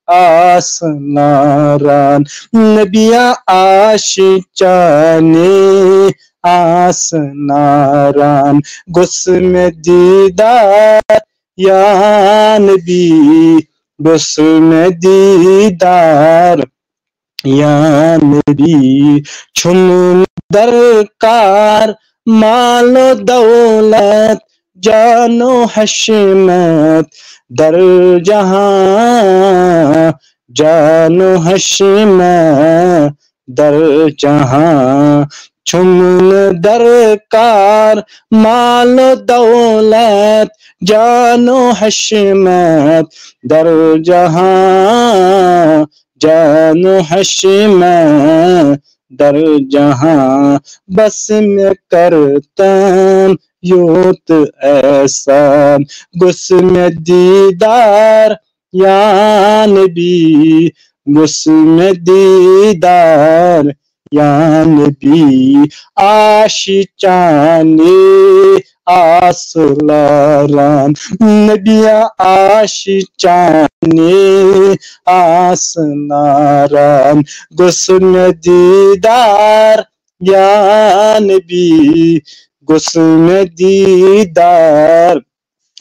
آس ناران، نبیا آش چانے آس ناران، گوٚژھ مےٚ دیٖدار یا نبی، گوٚژھ مےٚ دیٖدار یا نبی، چھُم درکار مال و دولت، جان و حشمت در جہاں، جان و حشمت در جہاں، چھُم نہٕ درکار مال و دولت، جان و حشمت در جہاں، جان و حشمت در جہاں، بس مےٚ کر تم یوت احسان، گوٚژھ مےٚ دیٖدار یا نبی، گوٚژھ مےٚ دیٖدار یا نبی، آش چانے آس لاران، نبیا آش چانے آس ناران، گوٚژھ مےٚ دیٖدار یا نبی، گوٚژھ مےٚ دیٖدار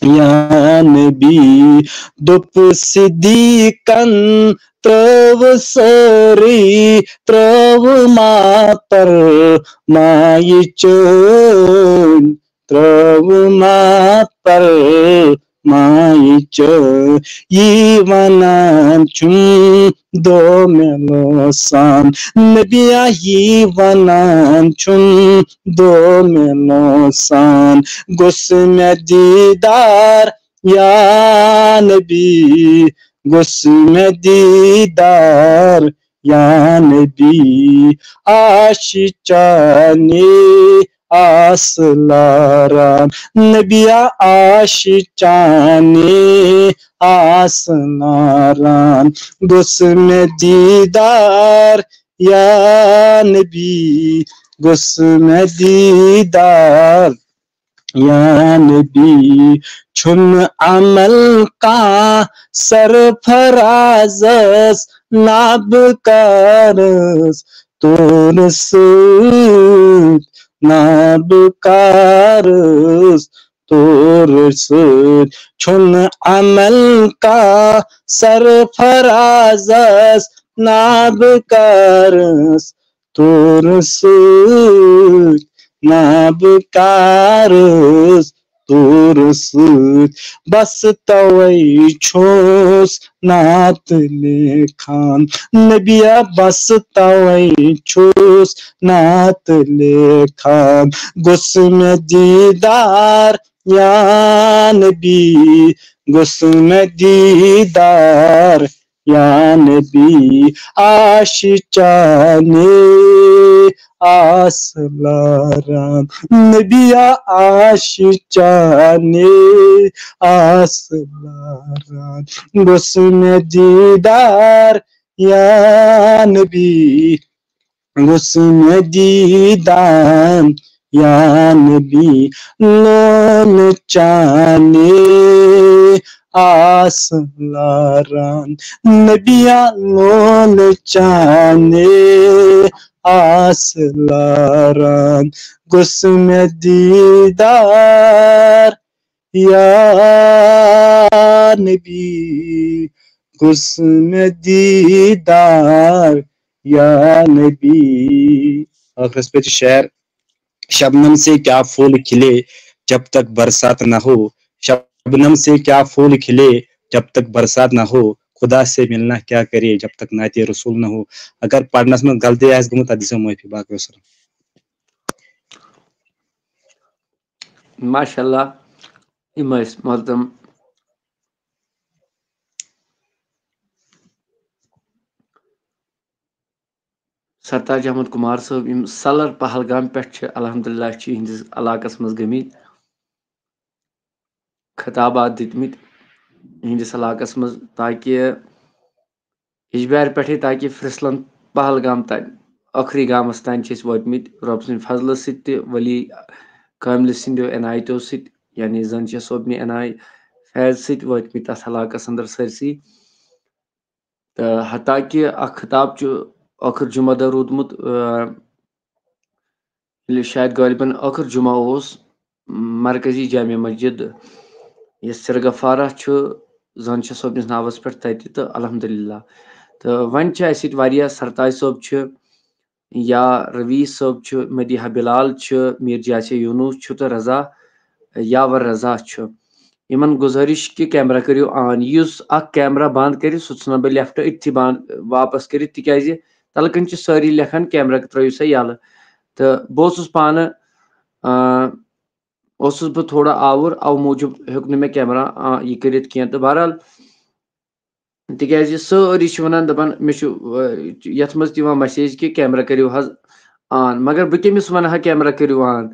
یا نبی۔ دوٚپ صدیٖقن ترٛٲو سٲرٕے، ترٛٲو ماتر مایہِ چٲنۍ، ترٛٲو ماتر مایہِ چٲنۍ۔ یی ونان چھُم دو مےٚ لوسان، نبیا یی ونان چھُم دو مےٚ لوسان، گوٚژھ مےٚ دیٖدار یا نبی، گوٚژھ مےٚ دیٖدار یا نبی، آش چانے آس لاران، نبیا آش چانے آس لاران، گوٚژھ مےٚ دیٖدار یا نبی، گوٚژھ مےٚ دیٖدار یا نبی۔ چھُنہٕ عمل کانٛہہ سرفرازس نابکارس تور سۭتۍ، نابکارس تور سۭتۍ۔ چھُنہٕ عمل کانٛہہ سرفرازس نابکارس تور سۭتۍ، نابکارس تور سۭتۍ۔ بس توے چھُس نعت لیکھان، نبیا بس توے چھُس نعت لیکھان۔ گوٚژھ مےٚ دیٖدار یا نبی، گوٚژھ مےٚ دیٖدار یا نبی، آش چانے آس لاران، نبیا آش چانے آس لاران، گوٚژھ مےٚ دیٖدار یا نبی، گوٚژھ مےٚ دیٖدار یا نبی، لولہٕ چانے آس لاران، نبیا لولہٕ چانے آس لاران، گوٚژھ مےٚ دیٖدار یا نبی، گوٚژھ مےٚ دیٖدار یا نبی۔ ٲخرس پٮ۪ٹھ چھُ شعر، شبنم سے کیا پھول کھلے جب تک برسات نہ ہو، شبنم سے کیا پھول کھلے جب تک برسات نہ ہو، خدا سے ملنا کیا کرے جب تک نعت رسول نہ ہو۔ اگر پرنس منٛز غلطی آسہِ گٔمٕژ، تتھ دِژیو معٲفی۔ باقٕے وسلام۔ ماشاء اللہ، یِم ٲسۍ محترم سرتاج احمد کمار صٲب، یِم سَلر پہلگام پٮ۪ٹھ چھِ، الحمدللہ چھِ یِہنٛدِس علاقس منٛز گٔمٕتۍ، خطابات دِتمٕتۍ یِہنٛدِس علاقس منٛز، تاکہِ یجبیارِ پٮ۪ٹھٕے تاکہِ پھرٛسلن پہلگام تام، ٲخری گامس تام چھِ أسۍ وٲتمٕتۍ رۄب سٕنٛدِ فضلہٕ سۭتۍ تہِ، ولی کاملہِ سٕنٛدیو عنایتو سۭتۍ۔ یعنی زَن چھِ صٲبنہِ عنایہِ فیض سۭتۍ وٲتمٕتۍ تَتھ علاقَس اندر سٲرسٕے۔ تہٕ حتیٰ کہِ اکھ خطاب چھُ ٲخٕر جمعہ دۄہ روٗدمُت، آ، ییٚلہِ شاید غٲلباً ٲخٕر جمعہ اوس، مرکزی جامع مسجد یۄس سرغفارہ چھُ، زَن چھِ صٲبنِس ناوَس پٮ۪ٹھ تَتہِ، تہٕ الحمدللہ۔ تہٕ وۄنۍ چھِ اَسہِ ییٚتہِ واریاہ، سرتاج صٲب چھِ، یا رویس صٲب چھُ، مدیحہ بلال چھُ، میر جاسے یونس چھُ، تہٕ رضا، یاور رضا چھُ۔ یِمن گُزٲرِش کہِ camera کٔرِو on۔ یُس اکھ camera بنٛد کَرِ، سُہ ژھٕنہٕ بہٕ left أتھی بنٛد، واپس کٔرِتھ، تِکیازِ تَلہٕ کَنہِ چھِ سٲری لیکھان camera ترٲیِو سا یَلہٕ۔ تہٕ بہٕ اوسُس پانہٕ، آ، اوسُس بہٕ تھوڑا آوُر، اَوٕ موٗجوٗب ہیوٚک نہٕ مےٚ camera، آ، یہِ کٔرِتھ کینٛہہ۔ تہٕ بہرحال، تِکیازِ سٲری چھِ وَنان، دَپان، مےٚ چھُ، آ، یَتھ منٛز تہِ یِوان message کہِ camera کٔرِو حظ on، مگر بہٕ کٔمِس وَنہٕ ہا camera کٔرِو on؟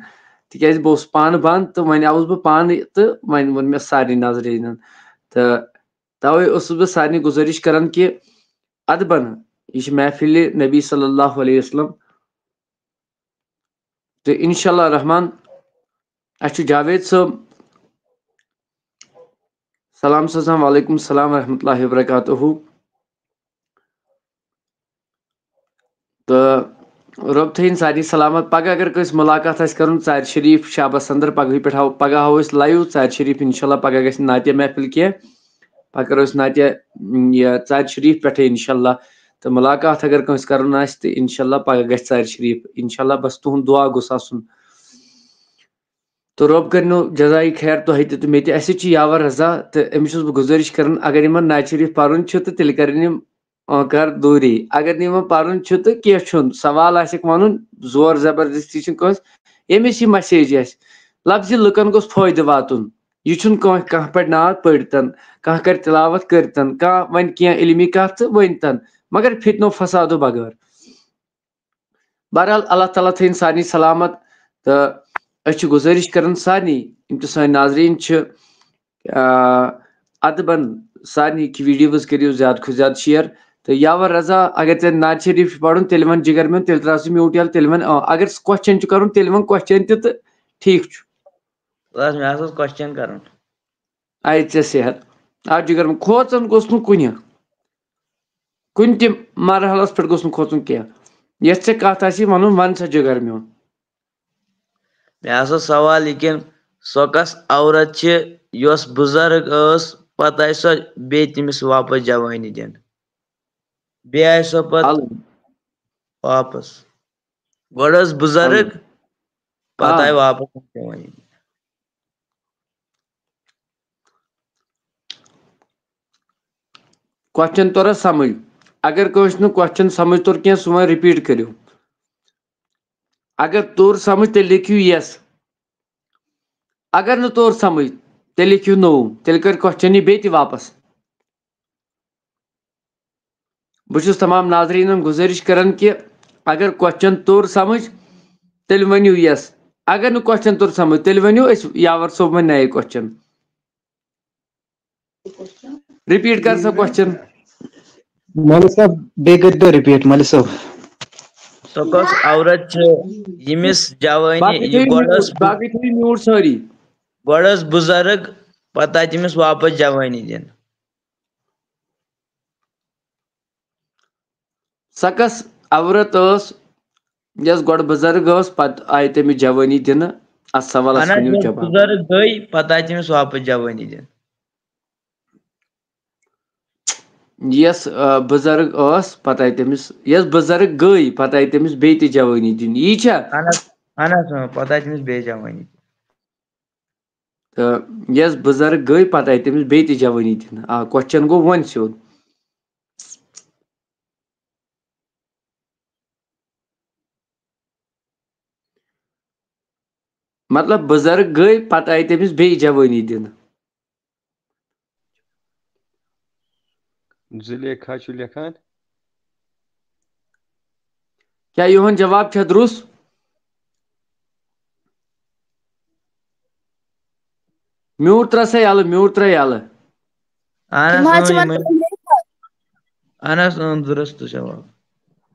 تِکیازِ بہٕ اوسُس پانہٕ بنٛد، تہٕ وۄنۍ آوُس بہٕ پانہٕ، تہٕ وۄنۍ ووٚن مےٚ سارنٕے ناظریٖنَن۔ تہٕ تَوَے اوسُس بہٕ سارنٕے گُزٲرِش کران کہِ اَدٕ بَنہٕ، یہِ چھِ محفِلِ نبی صلی اللہ علیہ وسلم۔ تہٕ انشاء اللہ الرحمن، اَسہِ چھُ جاوید صٲب۔ سلام سوزان، وعلیکم السلام ورحمۃ اللہ وبرکاتہ۔ تہٕ رۄب تھٲیِن سارنٕے سلامت۔ پگاہ اگر کٲنٛسہِ مُلاقات آسہِ کَرُن، ژارِ شریٖف شعبس اندر، پگہٕے پٮ۪ٹھ ہاو-، پگاہ ہاوو أسۍ live ژارِ شریٖف، انشاءاللہ پگاہ گژھِ نعتیہ محفل کینٛہہ۔ پگاہ کرو أسۍ نعتیہ، م، یہِ ژارِ شریٖف پٮ۪ٹھٕے انشاءاللہ۔ تہٕ مُلاقات اگر کٲنٛسہِ کَرُن آسہِ، تہٕ انشاءاللہ پگاہ گژھِ ژارِ شریٖف۔ انشاءاللہ بس تُہُنٛد دُعا گوٚژھ آسُن۔ تہٕ رۄب کٔرِنو جزایہِ خیر تۄہہِ تہِ تہٕ مےٚ تہِ۔ اَسہِ چھِ یاور رضا، تہٕ أمِس چھُس بہٕ گُزٲرِش کران، اگر یِمن نعتِ شریٖف پَرُن چھُ، تہٕ تیٚلہِ کرن یِم، آ، کر دوٗری۔ اگر نہٕ یِمن پَرُن چھُ، تہٕ کینٛہہ چھُنہٕ، سوال آسٮ۪کھ وَنُن، زور زبردستی چھُنہٕ کٲنٛسہِ۔ ییٚمِس یہِ message آسہِ، لفظِ لُکن گوٚژھ فٲیدٕ واتُن۔ یہِ چھُنہٕ کانٛہہ، کانٛہہ پَرِ نعت پٔرۍتن، کانٛہہ کرِ تِلاوت کٔرۍتن، کانٛہہ وَنہِ کینٛہہ علمی کَتھ تہٕ ؤنۍتن، مگر فتنو فسادو بغٲر۔ بہرحال، اللہ تعالیٰ تھٲیِن سارنٕے سلامت۔ تہٕ أسۍ چھِ گُزٲرِش کران سارنٕے، یِم تہِ سٲنۍ ناظریٖن چھِ، آ، ادبن سارنٕے کہِ videos کٔرِو زیادٕ کھۄتہٕ زیادٕ share۔ تہٕ یاور رضا، اگر ژےٚ نعت شریٖف چھُ پرُن، تیٚلہِ وَن جِگر میون، تیٚلہِ ترٛاو ژٕ mute یَلہٕ، تیٚلہِ وَن، آ، اگر question چھُ کرُن، تیٚلہِ وَن question تہِ، تہٕ ٹھیٖک چھُ۔ بس، مےٚ ہسا اوس question کرُن۔ آے ژےٚ صحت۔ آ، جِگر میون، کھوژُن گوٚژھ نہٕ کُنہِ، کُنہِ تہِ مرحلس پٮ۪ٹھ گوٚژھ نہٕ کھوژُن کینٛہہ۔ یۄس ژےٚ کتھ آسی ونُن، ون سا جِگر میون۔ مےٚ ہسا سوال یہِ کِن، سۄ کۄس عورت چھِ یۄس بُزرگ ٲس، پتہٕ آیہِ سۄ بیٚیہِ تٔمِس واپس جوٲنی دِنہٕ؟ بیٚیہِ آیہِ سۄ پتہٕ الگ۔ واپس۔ گۄڈٕ ٲس بُزرگ، الگ۔ پتہٕ آ۔ آیہِ واپس جوٲنی۔ Question توٚر حظ سمجھ؟ اگر کٲنٛسہِ نہٕ question سمجھ توٚر کینٛہہ، سُہ وۄنۍ repeat کٔرِو۔ اگر توٚر سمجھ، تیٚلہِ لیکھِو yes۔ اگر نہٕ توٚر سمجھ، تیٚلہِ لیکھِو no۔ تیٚلہِ کر question یہِ بیٚیہِ تہِ واپس۔ بہٕ چھُس تمام ناظریٖنن گُزٲرِش کران کہِ اگر question توٚر سمجھ، تیٚلہِ ؤنِو yes۔ اگر نہٕ question توٚر سمجھ، تیٚلہِ ؤنِو أسۍ یاور صٲب وۄنۍ نَیہِ question۔ Repeat کر سا question۔ مولوی صٲب، بیٚیہِ کٔرۍتو repeat، مولوی صٲب۔ سۄ کۄس عورت چھِ ییٚمِس جوٲنی باقٕے یہِ تھٲیِو گۄڈٕ ٲس mute، باقٕے تھٲیِو mute سٲری۔ گۄڈٕ ٲس بُزرگ، پتہٕ آیہِ تٔمِس واپس جوٲنی دِنہٕ؟ سۄ کۄس عورت ٲس یۄس گۄڈٕ بُزرگ ٲس، پتہٕ آیہِ تٔمِس جوٲنی دِنہٕ؟ اتھ سوالس اہن حظ، ؤنِو یۄس جواب۔ بُزرگ گٔے، پتہٕ آیہِ تٔمِس واپس جوٲنی دِنہٕ۔ یۄس، آ، بُزرگ ٲس، پتہٕ آیہِ تٔمِس، یۄس بُزرگ گٔے، پتہٕ آیہِ تٔمِس بیٚیہِ تہِ جوٲنی دِنہٕ۔ یی چھا؟ اہن حظ، اہن حظ، اۭں، پتہٕ آیہِ تٔمِس بیٚیہِ جوٲنی دِنہٕ۔ تہٕ یۄس بُزرگ گٔے، پتہٕ آیہِ تٔمِس بیٚیہِ تہِ جوٲنی دِنہٕ۔ آ، question گوٚو وۄنۍ سیوٚد۔ مطلب، بُزرگ گٔے، پتہٕ آیہِ تٔمِس بیٚیہِ جوٲنی دِنہٕ۔ زُلیخا چھُ لیکھان۔ کیٛاہ یِہُنٛد جواب چھا درُست؟ Mute ترٛاو سا یَلہٕ، mute ترٛاو یَلہٕ۔ اہن حظ، تِم حظ چھِ اۭں، وَنان یِمَے۔ اہن حظ، اۭں، درُست جواب۔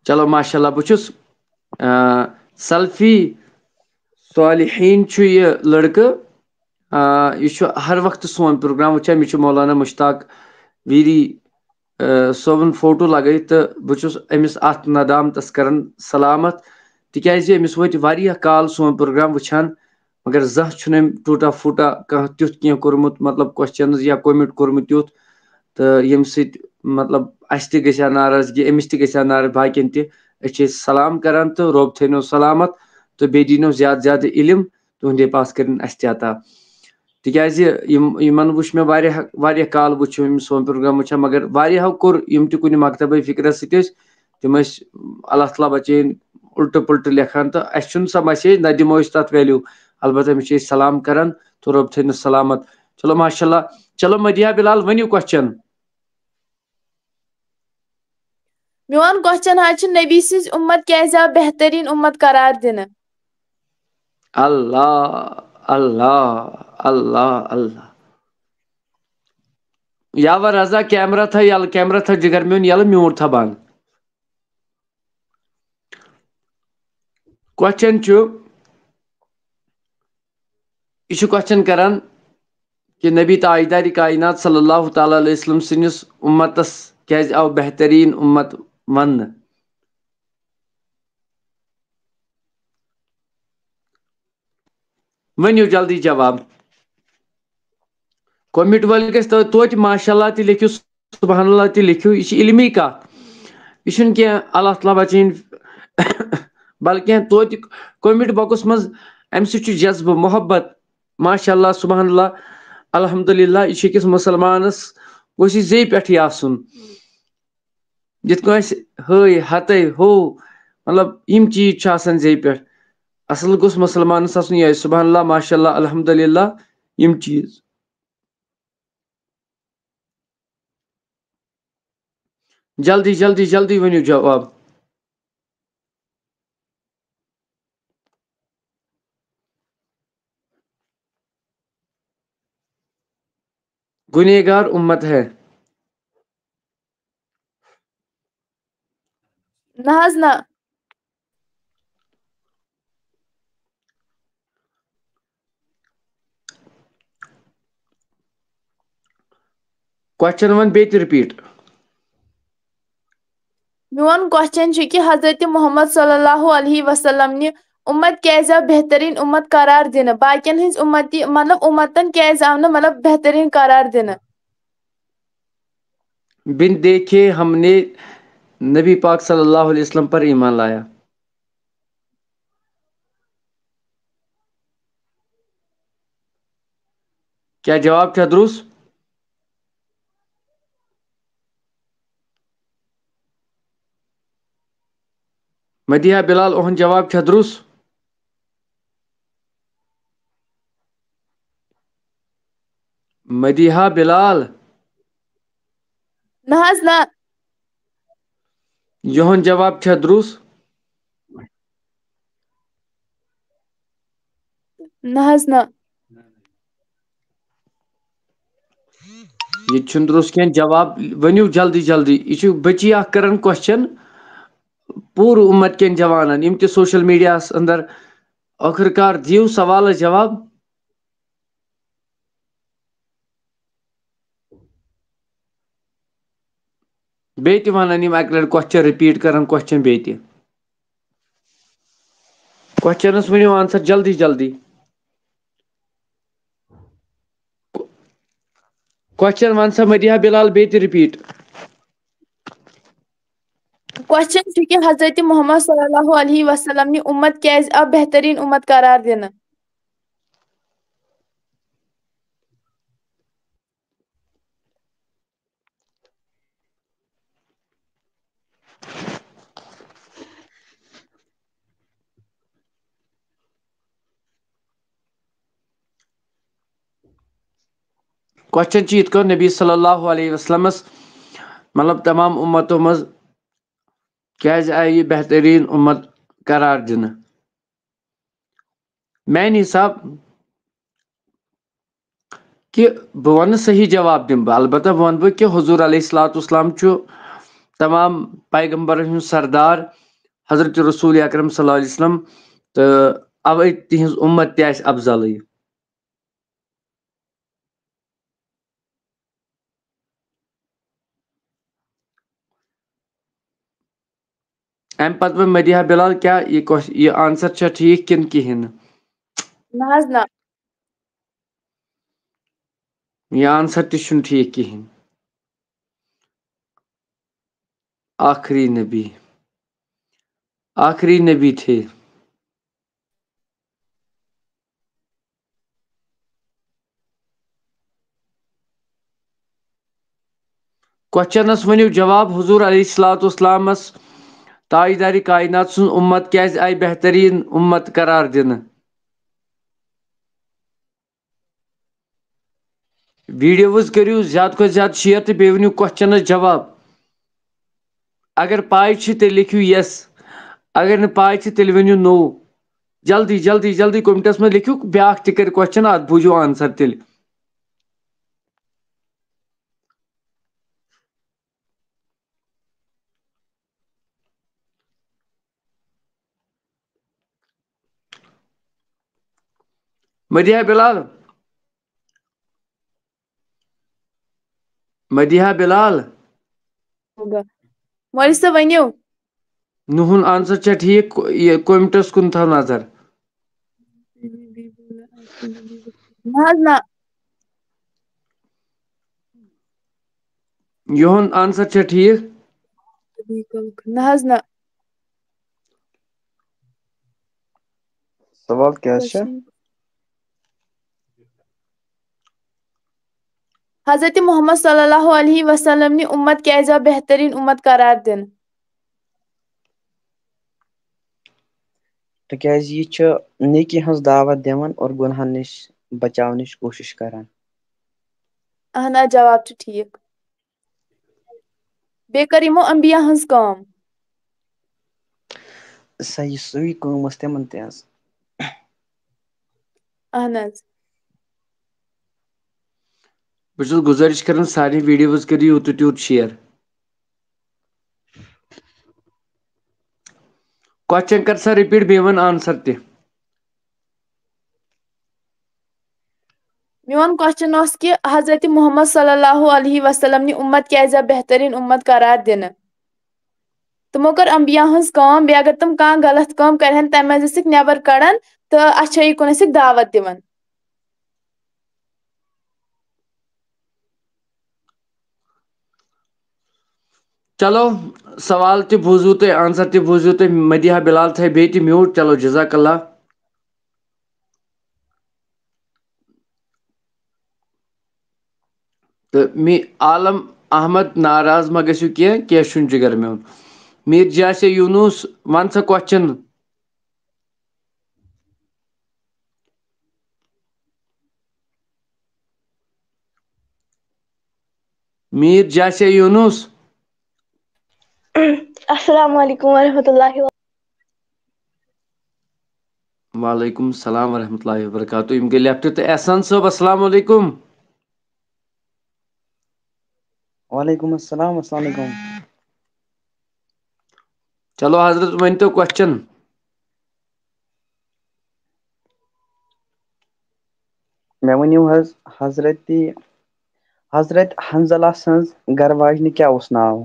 چلو، ماشاء اللہ، بہٕ چھُس، آ، سلفی صالحین چھُ یہِ لڑکہٕ، آ، یہِ چھُ ہر وقتہٕ سون پروگرام وٕچھان۔ مےٚ چھُ مولانا مشتاق ویری، آ، صٲبُن فوٹو لگٲیِتھ، تہٕ بہٕ چھُس أمِس اَتھ ندامتَس کران سلامت، تِکیازِ أمِس وٲتۍ واریاہ کال سون پروگرام وٕچھان، مگر زانٛہہ چھُنہٕ أمۍ ٹوٗٹا پھوٗٹا کانٛہہ تیُتھ کینٛہہ کوٚرمُت، مطلب، کوسچنز یا کومنٹ کوٚرمُت تیُتھ، تہٕ ییٚمہِ سۭتۍ، مطلب، اَسہِ تہِ گژھِ ہا ناراضگی، أمِس تہِ گژھِ ہا ناراض، باقین تہِ۔ أسۍ چھِ سلام کران تہٕ رۄب تھٲینو سلامت تہٕ بیٚیہِ دیٖنو زیادٕ زیادٕ علم۔ تُہنٛدے پاس کٔرِن اَسہِ تہِ عطا۔ تِکیازِ یِم، یِمن وٕچھ مےٚ واریاہ، واریاہ کال وٕچھ مےٚ یِم سون پروگرام وٕچھان، مگر واریاہو کوٚر، یِم تہِ کُنہِ مکتبے فکرس سۭتۍ ٲسۍ، تِم ٲسۍ، اللہ تعالیٰ بچٲیِن، الٹہٕ پلٹہٕ لیکھان، تہٕ اَسہِ چھُنہٕ سۄ مسیج، نہ دِمو أسۍ تَتھ ویلیو۔ البتہ أمِس چھِ أسۍ سلام کران تہٕ رۄب تھٲینَس سلامت۔ چلو، ماشاء اللہ۔ چلو، مدیحہ بلال، ؤنِو کوسچن۔ میون کوسچن حظ چھُ، نبی سٕنٛز اُمت کیازِ آو بہتریٖن اُمت قرار دِنہٕ؟ اللہ، اللہ، اللہ، اللہ۔ یاور رضا، کیمرہ تھا یَلہٕ، کیمرہ تھا جگر میون یَلہٕ، میوٗٹ تھا بنٛد۔ کوسچن چھُ، یہِ چھُ کوسچن کران کہِ نبی تاجدارِ کائنات صلی اللہ تعالیٰ علیہ وسلم سٕنٛدِس اُمتس کیازِ آو بہتریٖن اُمت وننہٕ؟ ؤنِو جلدی جواب۔ کومنٹ وٲلۍ گژھِ تو-، توتہِ ماشاء اللہ تہِ لیکھِو، سبحان اللہ تہِ لیکھِو۔ یہِ چھِ علمی کتھ، یہِ چھُنہٕ کینٛہہ اللہ تعالیٰ بچٲیِن۔ بلکہِ توتہِ کومنٹ باکس منٛز، امہِ سۭتۍ چھُ جذبہٕ، محبت، ماشاء اللہ، سبحان اللہ، الحمدللہ۔ یہِ چھُ أکِس مسلمانس، گوٚژھ یہِ زیٚیہِ پٮ۪ٹھٕے آسُن۔ یِتھ کٔنۍ أسۍ ہٲے ہتے ہو، مطلب، یِم چیٖز چھِ آسان زیٚیہِ پٮ۪ٹھ۔ اصل گوٚژھ مسلمانس آسُن یِہوٚے، سبحان اللہ، ماشاء اللہ، الحمدللہ، یِم چیٖز۔ جلدی، جلدی، جلدی ؤنِو جواب۔ گُنہگار اُمت ہے۔ نہ حظ نہ۔ کوسچن وَن بیٚیہِ تہِ رِپیٖٹ۔ میون کوسچن چھُ کہِ حضرت محمد صلی اللہ علیہ وسلم نہِ اُمت کیازِ آو بہتریٖن اُمت قرار دِنہٕ؟ باقین ہٕنٛز اُمتی، مطلب، اُمتن کیازِ آو نہٕ، مطلب، بہتریٖن قرار دِنہٕ؟ بن دیکھے ہم نے نبی پاک صلی اللہ علیہ وسلم پر ایمان لایا۔ کیا جواب چھا درست؟ مدیحہ بلال، اُہُنٛد جواب چھا درست؟ مدیحہ بلال۔ نہ حظ نہ۔ یِہُنٛد جواب چھا درست؟ نہ حظ نہ۔ یہِ تہِ چھُنہٕ درست کینٛہہ۔ جواب ؤنِو جلدی جلدی۔ یہِ چھُ بٔچی اکھ کران کوسچن پوٗرٕ اُمت کٮ۪ن جوانن، یِم تہِ سوشل میڈیاہس اندر۔ ٲخٕر کار دِیِو سوالس جواب۔ بیٚیہِ تہِ وَنان یِم اَکہِ لَٹہِ کوسچن، رِپیٖٹ کَران کوسچن بیٚیہِ تہِ۔ کوسچنَس ؤنِو آنسر جلدی جلدی۔ کوسچن وَن سا مدیحہ بلال بیٚیہِ تہِ رِپیٖٹ۔ کوسچن چھُ کہِ حضرت محمد صلی اللہ علیہ وسلم نہِ اُمت کیازِ آو بہتریٖن اُمت قرار دِنہٕ؟ کوسچن چھُ یِتھ کٔنۍ، نبی صلی اللہ علیہ وسلمس، مطلب، تمام اُمتو منٛز کیازِ آیہِ یہِ بہتریٖن اُمت قرار دِنہٕ؟ میانہِ حساب کہِ بہٕ وَنہٕ صحیح جواب دِمہٕ بہٕ، البتہ وَنہٕ بہٕ کہِ حضور علیہ الصلوۃ والسلام چھُ تمام پیغمبرن ہُنٛد سردار، حضرت رسول اکرم صلی اللہ علیہ وسلم، تہٕ اوے تِہنٛز اُمت تہِ آسہِ افضلٕے۔ اَمہِ پتہٕ وۄنۍ مدیحہ بلال، کیٛاہ یہِ ques-، یہِ answer چھا ٹھیٖک کِنہٕ کِہیٖنۍ نہٕ؟ نہ حظ نہ۔ یہِ answer تہِ چھُنہٕ ٹھیٖک کِہیٖنۍ۔ آخری نبی، آخری نبی تھے۔ Questionس ؤنِو جواب۔ حضور علیہ الصلوۃ والسلامس، تاجدارِ کائنات سٕنٛز اُمت کیٛازِ آیہِ بہتریٖن اُمت قرار دِنہٕ؟ Videos کٔرِو زیادٕ کھۄتہٕ زیادٕ share تہٕ بیٚیہِ ؤنِو questionس جواب۔ اگر پاے چھِ، تیٚلہِ لیکھِو yes، اگر نہٕ پاے چھِ، تیٚلہِ ؤنِو no۔ جلدی، جلدی، جلدی commentس منٛز لیکھِو، بیٛاکھ تہِ کَرِ question، اَتھ بوٗزِو answer تیٚلہِ۔ مدیحہ بلال۔ مدیحہ بلال۔ مولوی صٲب، ؤنِو۔ نُہُن answer چھا ٹھیٖک؟ یہِ commentس کُن تھاو نظر۔ نہ حظ نہ۔ یِہُنٛد answer چھا ٹھیٖک؟ نہ حظ نہ۔ سوال کیٛاہ حظ چھُ؟ حضرت محمد صلی اللہ علیہ وسلم نہِ اُمت کیٛازِ آو بہتریٖن اُمت قرار دِنہٕ؟ تِکیٛازِ یہِ چھُ نیکی ہٕنٛز دعوت دِوان اور گۄناہن نِش بچاونٕچ کوٗشِش کران۔ اہن آ، جواب چھُ ٹھیٖک۔ بیٚیہِ کٔر یِمو انبیا ہٕنٛز کٲم۔ سۄ یہِ سُے کٲم ٲس تِمن تہِ حظ۔ اہن حظ۔ بہٕ چھُس گُزٲرِش کران، سارے videos کٔرِو یوٗت تہٕ تیوٗت share۔ Question کر سا repeat، بیٚیہِ وَن answer تہِ۔ میون question اوس کہِ حضرت محمد صلی اللہ علیہ وسلم نہِ اُمت کیٛازِ آو بہتریٖن اُمت قرار دِنہٕ؟ تِمو کٔر انبیا ہٕنٛز کٲم، بیٚیہِ اگر تِم کانٛہہ غلط کٲم کرِہن، تَمہِ منٛز ٲسِکھ نٮ۪بر کڑان تہٕ اچھٲیی کُن ٲسِکھ دعوت دِوان۔ چلو، سوال تہِ بوٗزوٕ تۄہہِ، answer تہِ بوٗزوٕ تۄہہِ۔ مدیحہ بلال تھایہِ بیٚیہِ تہِ mute۔ چلو، جزاک اللہ۔ تہٕ می-، عالم احمد ناراض ما گٔژھِو کینٛہہ، کینٛہہ چھُنہٕ جِگر میون۔ میٖر جاسے یوٗنُس، وَن سا question۔ میٖر جاسے یوٗنُس۔ السلام علیکم ورحمۃ اللہ وبرکاتہ۔ وعلیکم السلام ورحمۃ اللہ وبرکاتہ۔ یِم گٔے left۔ تہٕ احسان صٲب، السلام علیکم۔ وعلیکم السلام، السلام علیکم۔ چلو حضرت، ؤنۍ تو question۔ مےٚ ؤنِو حظ، حضرت، حضرت حنزلہ سٕنٛز گرٕ واجنہِ کیٛاہ اوس ناو؟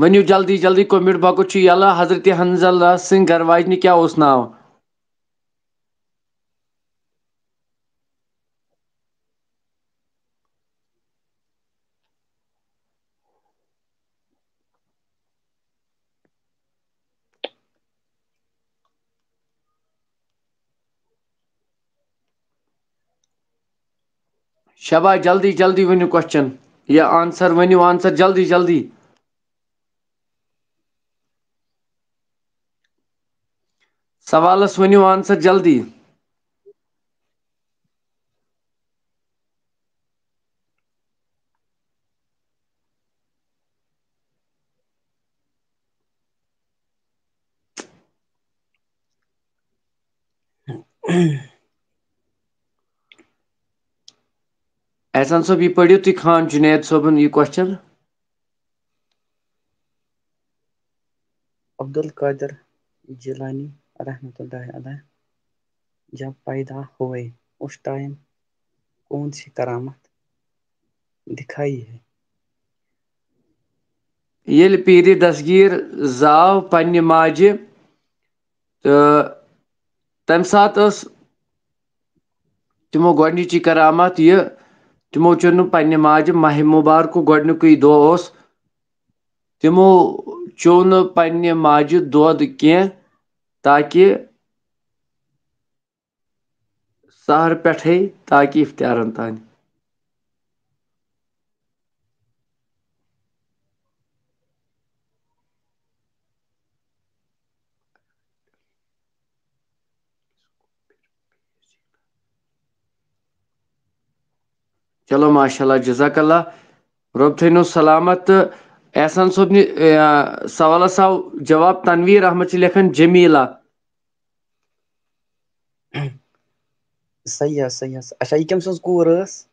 ؤنِو جلدی جلدی، comment box چھُ یَلہٕ۔ حضرت حنزلہ سٕنٛدِ گرٕ واجنہِ کیٛاہ اوس ناو؟ شاباش، جلدی جلدی ؤنِو question یا answer، ؤنِو answer جلدی جلدی۔ سوالس ؤنِو answer جلدی۔ احسان صٲب، یہِ پٔرِو تُہۍ خان جُنید صٲبُن یہِ question۔ عبدالقادر جیلانی رحمۃ اللہ علیہ جب پیدا ہوئے، اس ٹائم کون سی کرامت दिखाई है। ییٚلہِ پیٖرِ دستگیٖر زاو پننہِ ماجہِ، تہٕ تمہِ ساتہٕ ٲس تِمو گۄڈنِچی کرامت یہِ، تِمو چیوٚو نہٕ پننہِ ماجہِ، ماہِ مُبارکُک گۄڈنیُکُے دۄہ اوس، تِمو چیوٚو نہٕ پننہِ ماجہِ دۄد کینٛہہ، تاکہِ سحر پٮ۪ٹھے تاکہِ افطارن تام۔ چلو ماشاء اللہ، جزاک اللہ، رۄب تھٲینو سلامت۔ تہٕ احسان صٲبنہِ، آ، سوالس آو جواب۔ تنویر احمد چھِ لیکھان جمیلہ۔ صحیح حظ، صحیح حظ۔ اچھا، یہِ کٔمۍ سٕنٛز کوٗر ٲس؟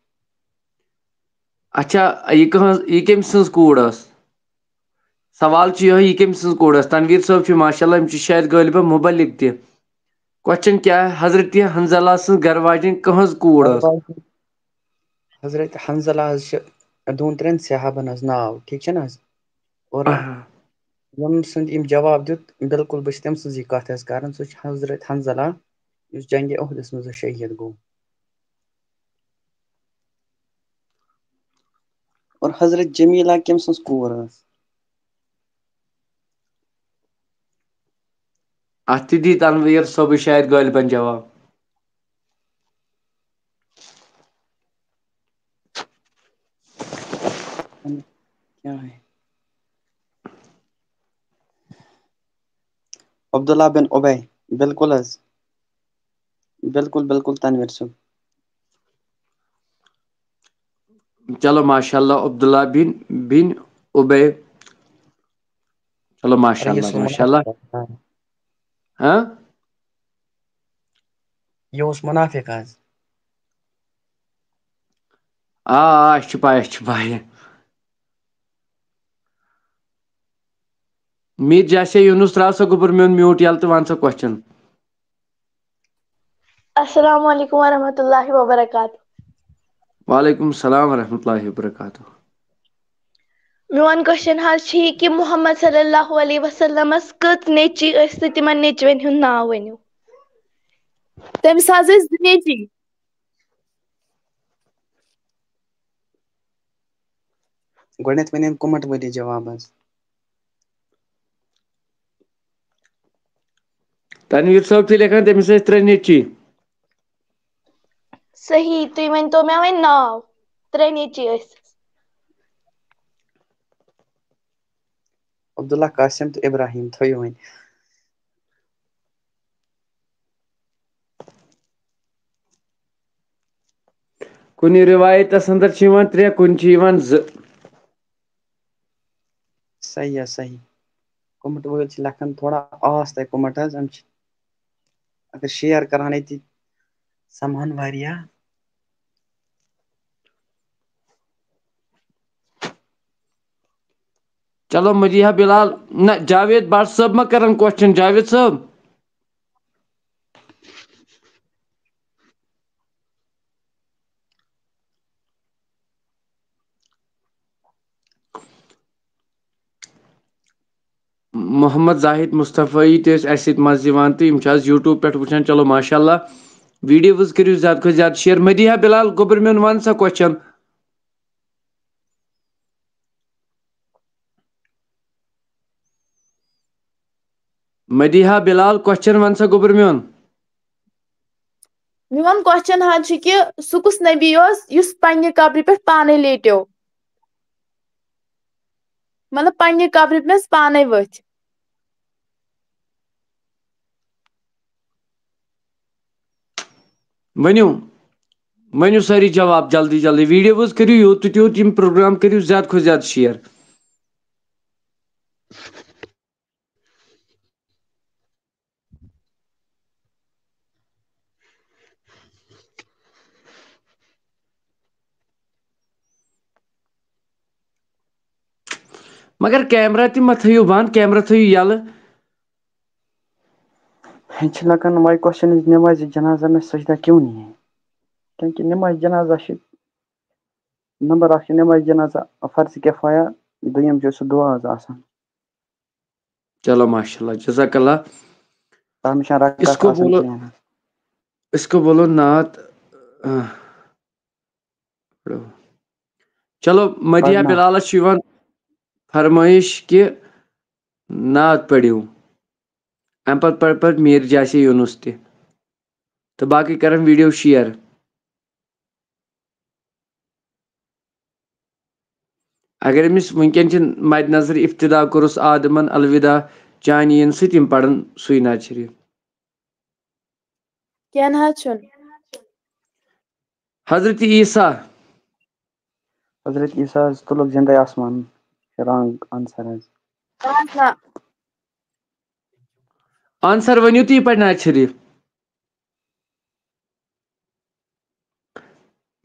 اچھا، یہِ کٕہٕنٛز، یہِ کٔمۍ سٕنٛز کوٗر ٲس؟ سوال چھُ یِہوٚے، یہِ کٔمۍ سٕنٛز کوٗر ٲس؟ تنویر صٲب چھِ ماشاء اللہ، یِم چھِ شاید غٲلباً مُبلِغ تہِ۔ کوسچن کیٛاہ ہے؟ حضرت حنزلہ سٕنٛز گرٕ واجٮ۪ن کٕہٕنٛز کوٗر ٲس؟ حضرت حنزلہ حظ چھِ دۄن ترٛٮ۪ن صحابن ہٕنٛز ناو، ٹھیٖک چھےٚ نہ حظ؟ اور آہا۔ ییٚمۍ سُنٛد یِم جواب دیُت، بالکل بہٕ چھُس تٔمۍ سٕنٛزٕے کتھ حظ کران۔ سُہ چھُ حضرت حنزلہ، یُس جنگِ احدس منٛز شہید گوٚو۔ اور حضرت جمیلہ کٔمۍ سٕنٛز کوٗر ٲس؟ اتھ تہِ دی تنویر صٲبٕے شاید غٲلباً جواب۔ کیٛاہ ہے؟ عبداللہ بن ابی، بالکل حظ، بالکل، بالکل تنویر صٲب۔ چلو ماشاء اللہ، عبداللہ بن، بن ابی۔ چلو ماشاء ارے، یہِ اللہ، اوس نہٕ ماشاء اللہ۔ منافق۔ ہاں؟ یہِ اوس منافق حظ۔ آ، آ، اَسہِ چھِ پَے، اَسہِ چھِ پَے۔ میٖر جاسے یوٗنُس، ترٛاو سا گوٚبُر میون mute یَلہٕ تہٕ وَن سا question۔ السلام علیکم ورحمۃ اللہ وبرکاتہ۔ وعلیکم السلام ورحمۃ اللہ وبرکاتہ۔ میون question حظ چھُ یہِ کہِ محمد صلی اللہ علیہ وسلمس کٔژ نیٚچی ٲسۍ تہٕ تِمن نیٚچوٮ۪ن ہُنٛد ناو ؤنِو۔ تٔمِس حظ ٲسۍ زٕ نیٚچی۔ گۄڈٕنٮ۪تھ وَنٮ۪ن کُمَٹ ؤلِو جواب حظ۔ تنویر صٲب چھِ لیکھان تٔمِس ٲسۍ ترٛےٚ نیٚچی۔ صحیح، تُہۍ ؤنۍ تو مےٚ وۄنۍ ناو، ترٛےٚ نیٚچی ٲسۍ۔ عبداللہ قاسم تہٕ ابراہیم تھٲیِو وۄنۍ۔ کُنہِ رِوایتَس اندر چھِ یِوان ترٛےٚ، کُنہِ چھِ یِوان زٕ۔ صحیح حظ، صحیح۔ کُمَٹ وٲلۍ چھِ لیکھان تھوڑا آس تۄہہِ کُمَٹ حظ، یِم چھِ اگر share کرہن أتی سَمہن واریاہ۔ چلو مدیحہ بلال، نہ جاوید بٹ صٲب ما کرن question؟ جاوید صٲب۔ محمد زاہد مصطفی تہِ ٲسۍ اَسہِ سۭتۍ منٛزٕ یِوان تہٕ یِم چھِ آز YouTube پٮ۪ٹھ وٕچھان۔ چلو ماشاء اللہ، videos کٔرِو زیادٕ کھۄتہٕ زیادٕ share۔ مدیحہ بلال گوٚبُر میون، وَن سا question۔ مدیحہ بلال، question وَن سا گوٚبُر میون۔ میون question حظ چھُ کہِ سُہ کُس نبی اوس یُس پننہِ قبرِ پٮ۪ٹھ پانے لیٹیو؟ مطلب پننہِ قبرِ منٛز پانے ؤتھۍ۔ ؤنِو، ؤنِو سٲری جواب جلدی جلدی۔ Videos کٔرِو یوٗت تہٕ تیوٗت، یِم program کٔرِو زیادٕ کھۄتہٕ زیادٕ share۔ مگر camera تہِ مہ تھٲیِو بنٛد، camera تھٲیِو یَلہٕ۔ ہیٚچھ لگن وای question نماز جنازہ میں سجدہ کیوں نہیں ہے؟ کیونکہ نماز جنازہ چھِ نمبر اکھ چھِ نماز جنازہ فرض کفایہ، دوٚیِم چھُ سُہ دُعا حظ آسان۔ چلو ماشاء اللہ، جزاک اللہ۔ تَتھ منٛز چھَنہٕ رکعت اس کو آسان بولو، کِہیٖنۍ۔ اس کو بولو نعت۔ آہ، پڑھو۔ چلو، مدیہ پڑھنا۔ بلالس چھُ یِوان فرمٲیش کہِ نعت پٔرِو۔ اَمہِ پتہٕ پَرِ پَتہٕ میٖر جاسے یوٗنُس تہِ۔ تہٕ باقٕے کرن ویڈیو شیئر۔ اگر أمِس وٕنکیٚن چھِ مد نظر ابتدا کوٚرُس آدمن الوداع چانہِ یِنہٕ سۭتۍ، یِم پرن سُے نعت شریف۔ کینٛہہ نہ حظ چھُنہٕ۔ حضرت عیسیٰ۔ حضرت عیسیٰ حظ تُلُکھ زِندَے آسمان۔ رانگ آنسر حظ۔ اہن سا۔ آنسر ؤنِو تُہۍ پننہِ نعت شریف۔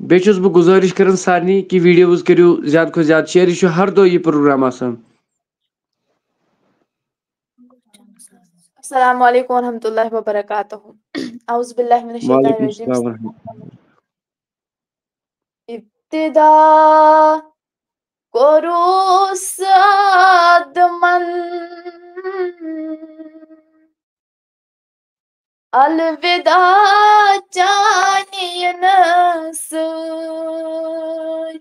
بیٚیہِ چھُس بہٕ گُزٲرِش کران سارنٕے کہِ ویڈیوز کٔرِو زیادٕ کھۄتہٕ زیادٕ شیئر، یہِ چھُ ہر دۄہ یہِ پروگرام آسان۔ السلام علیکم ورحمۃ اللہ وبرکاتہ۔ اعوذ باللہ من الشیطان وعلیکم الرجیم۔ السلام ورحمۃ اللہ۔ ابتدا کوٚرُس آدمن الوداع چانہِ یِنہٕ سۭتۍ۔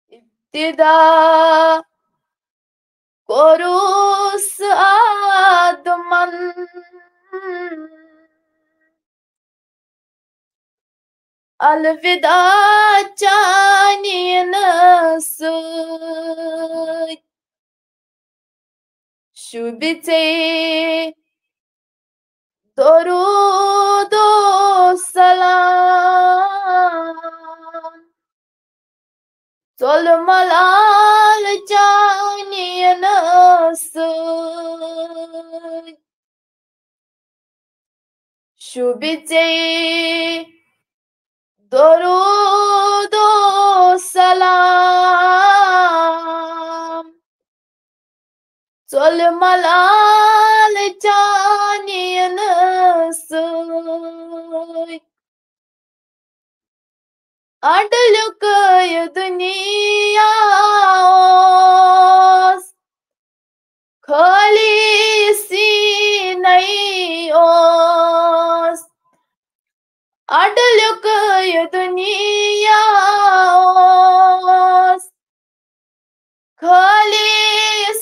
ابتدا کوٚرُس آدمن الوداع چانہِ یِنہٕ سۭتۍ۔ شوٗبہِ ژےٚ درود و سلام، ژوٚل ملال چانہِ یِنہٕ سۭتۍ۔ شوٗبہِ ژےٚ درود و سلام، ژوٚل ملال چانہِ یِنہٕ سۭتۍ۔ اڈٕلیُک یہِ دُنیا اوس، خٲلی سیٖنَے اوس۔ اڈٕلیُک یہِ دُنیا اوس، خٲلی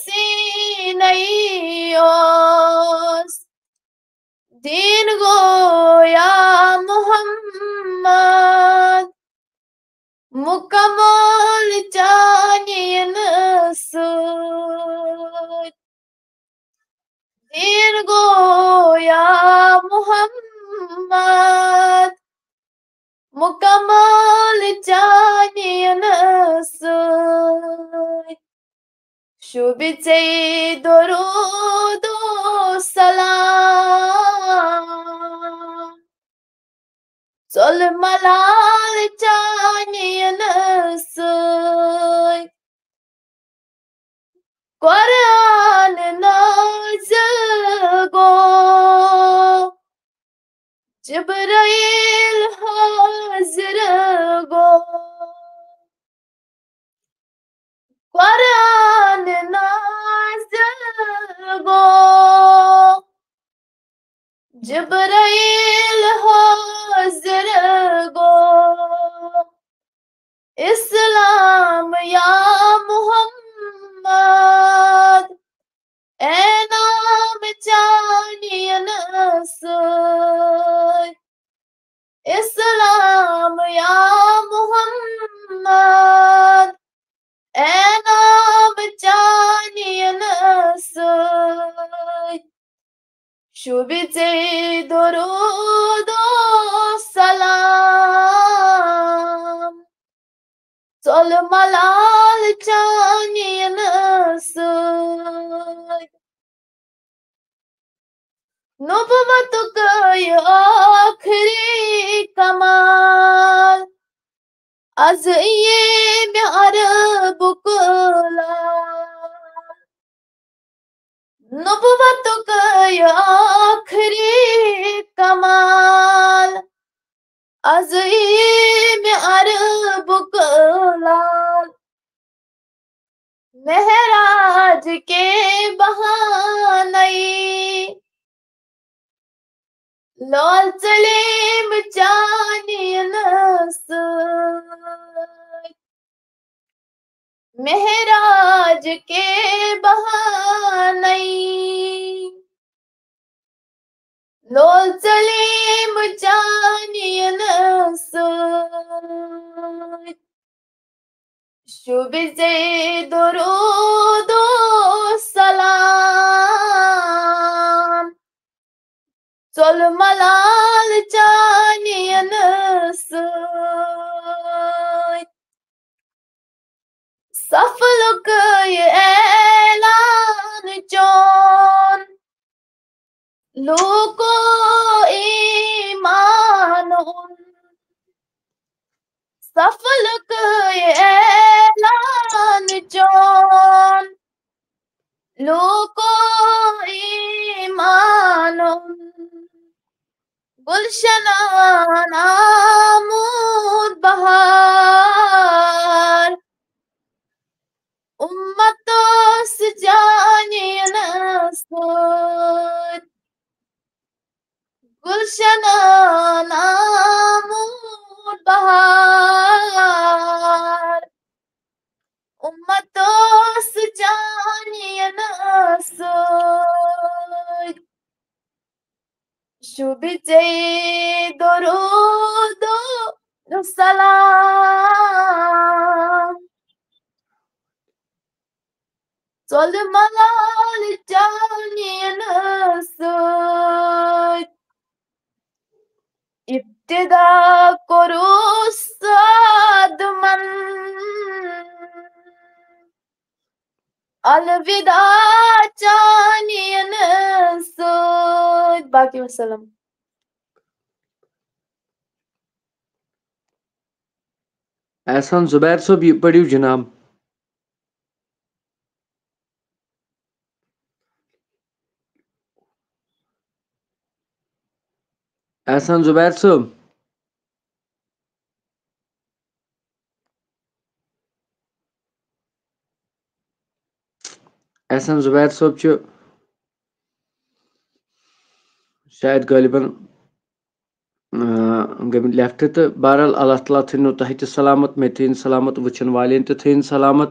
سیٖنَے اوس۔ دیٖن گویا محمد مُکمل چانہِ یِنہٕ سۭتۍ۔ دیٖن گویا محمد مُکمل چانہِ یِنہٕ سۭتۍ۔ شوٗبہِ ژےٚ درود و سلام، ژوٚل ملال چانہِ یِنہٕ سۭتۍ۔ قرآن نازل گوٚو، جبرائیل حاضر گوٚو۔ قرآن نازل گوٚو، جبرائیل حاضر گوٚو۔ اسلام یا محمد، انعام چانہِ یِنہٕ سۭتۍ۔ اسلام یا محمد، انعام چانہِ یِنہٕ سۭتۍ۔ شوٗبہِ ژےٚ درود و سلام، ژوٚل ملال چانہِ یِنہٕ سۭتۍ۔ نبوتُک یہِ ٲخری کمال، از ییٚمہِ عربُک لال۔ نبوتُک یہِ ٲخری کمال، از یی مےٚ عربُک لال، معراج کے بہانَے۔ لول ژٔلِم چانہِ یِنہٕ سۭتۍ، معراج کے بہانَے۔ لول ژٔلِم چانہِ یِنہٕ سۭتۍ، شوٗبہِ ژےٚ درود و سلام۔ ژوٚل ملال چانہِ یِنہٕ سۭتۍ، سفلُک یہِ اعلان چون، لوٗکو ایمان اوٚن۔ سفلُک یہِ اعلان چون، لوٗکو ایمان اوٚن۔ گُلشنَن آمُت بہار، اُمت اوس چانہِ یِنہٕ سۭتۍ۔ گُلشنَن آمُت بہار، اُمت اوس چانہِ یِنہٕ سۭتۍ، شوٗبہِ ژےٚ درود و سلام۔ ژوٚل ملال چانہِ یِنہٕ سۭتۍ، ابتدا کوٚرُس آدمن، الوداع چانہِ یِنہٕ سۭتۍ۔ باقی وسلام۔ احسان زبیر صٲب، یہِ پٔرِو جناب۔ احسان زبیر صٲب۔ احسان زبیر صٲب چھُ شاید غٲلباً، آ، گٔمٕتۍ لیفٹ۔ تہٕ بہرحال، اللہ تعالیٰ تھٲینو تۄہہِ تہِ سلامت، مےٚ تھٲیِن سلامت، وٕچھن والٮ۪ن تہِ تھٲیِن سلامت،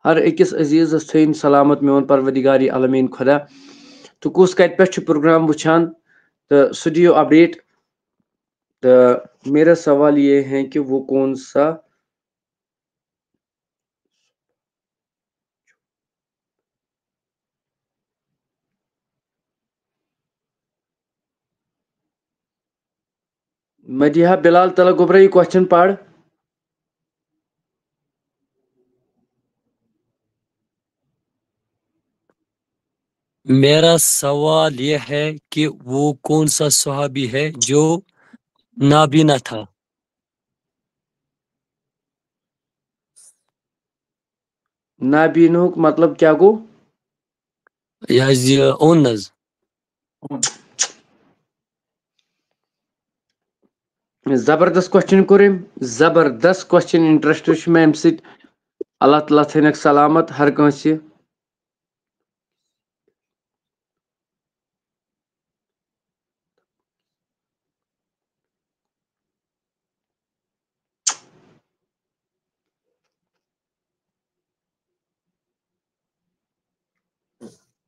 ہر أکِس عزیزس تھٲیِن سلامت میون پروردگار عالمین خدا۔ تہٕ کُس کتہِ پٮ۪ٹھ چھُ پروگرام وٕچھان، تہٕ سُہ دِیِو اپڈیٹ۔ تہٕ میرا سوال یہ ہے کہ وہ کون سا مدیحہ بلال تلہ گوبرا، یہ کوسچن پڑھ۔ میرا سوال یہ ہے کہ وہ کون سا صحابی ہے جو نابینا تھا؟ نابینہُک مطلب کیٛاہ گوٚو؟ یہِ حظ یہِ اوٚن حظ۔ زبردست کوسچن کوٚر أمۍ، زبردست کوسچن، انٹرسٹ چھُ مےٚ اَمہِ سۭتۍ۔ اللہ تعالیٰ تھٲینَکھ سلامت ہر کٲنٛسہِ۔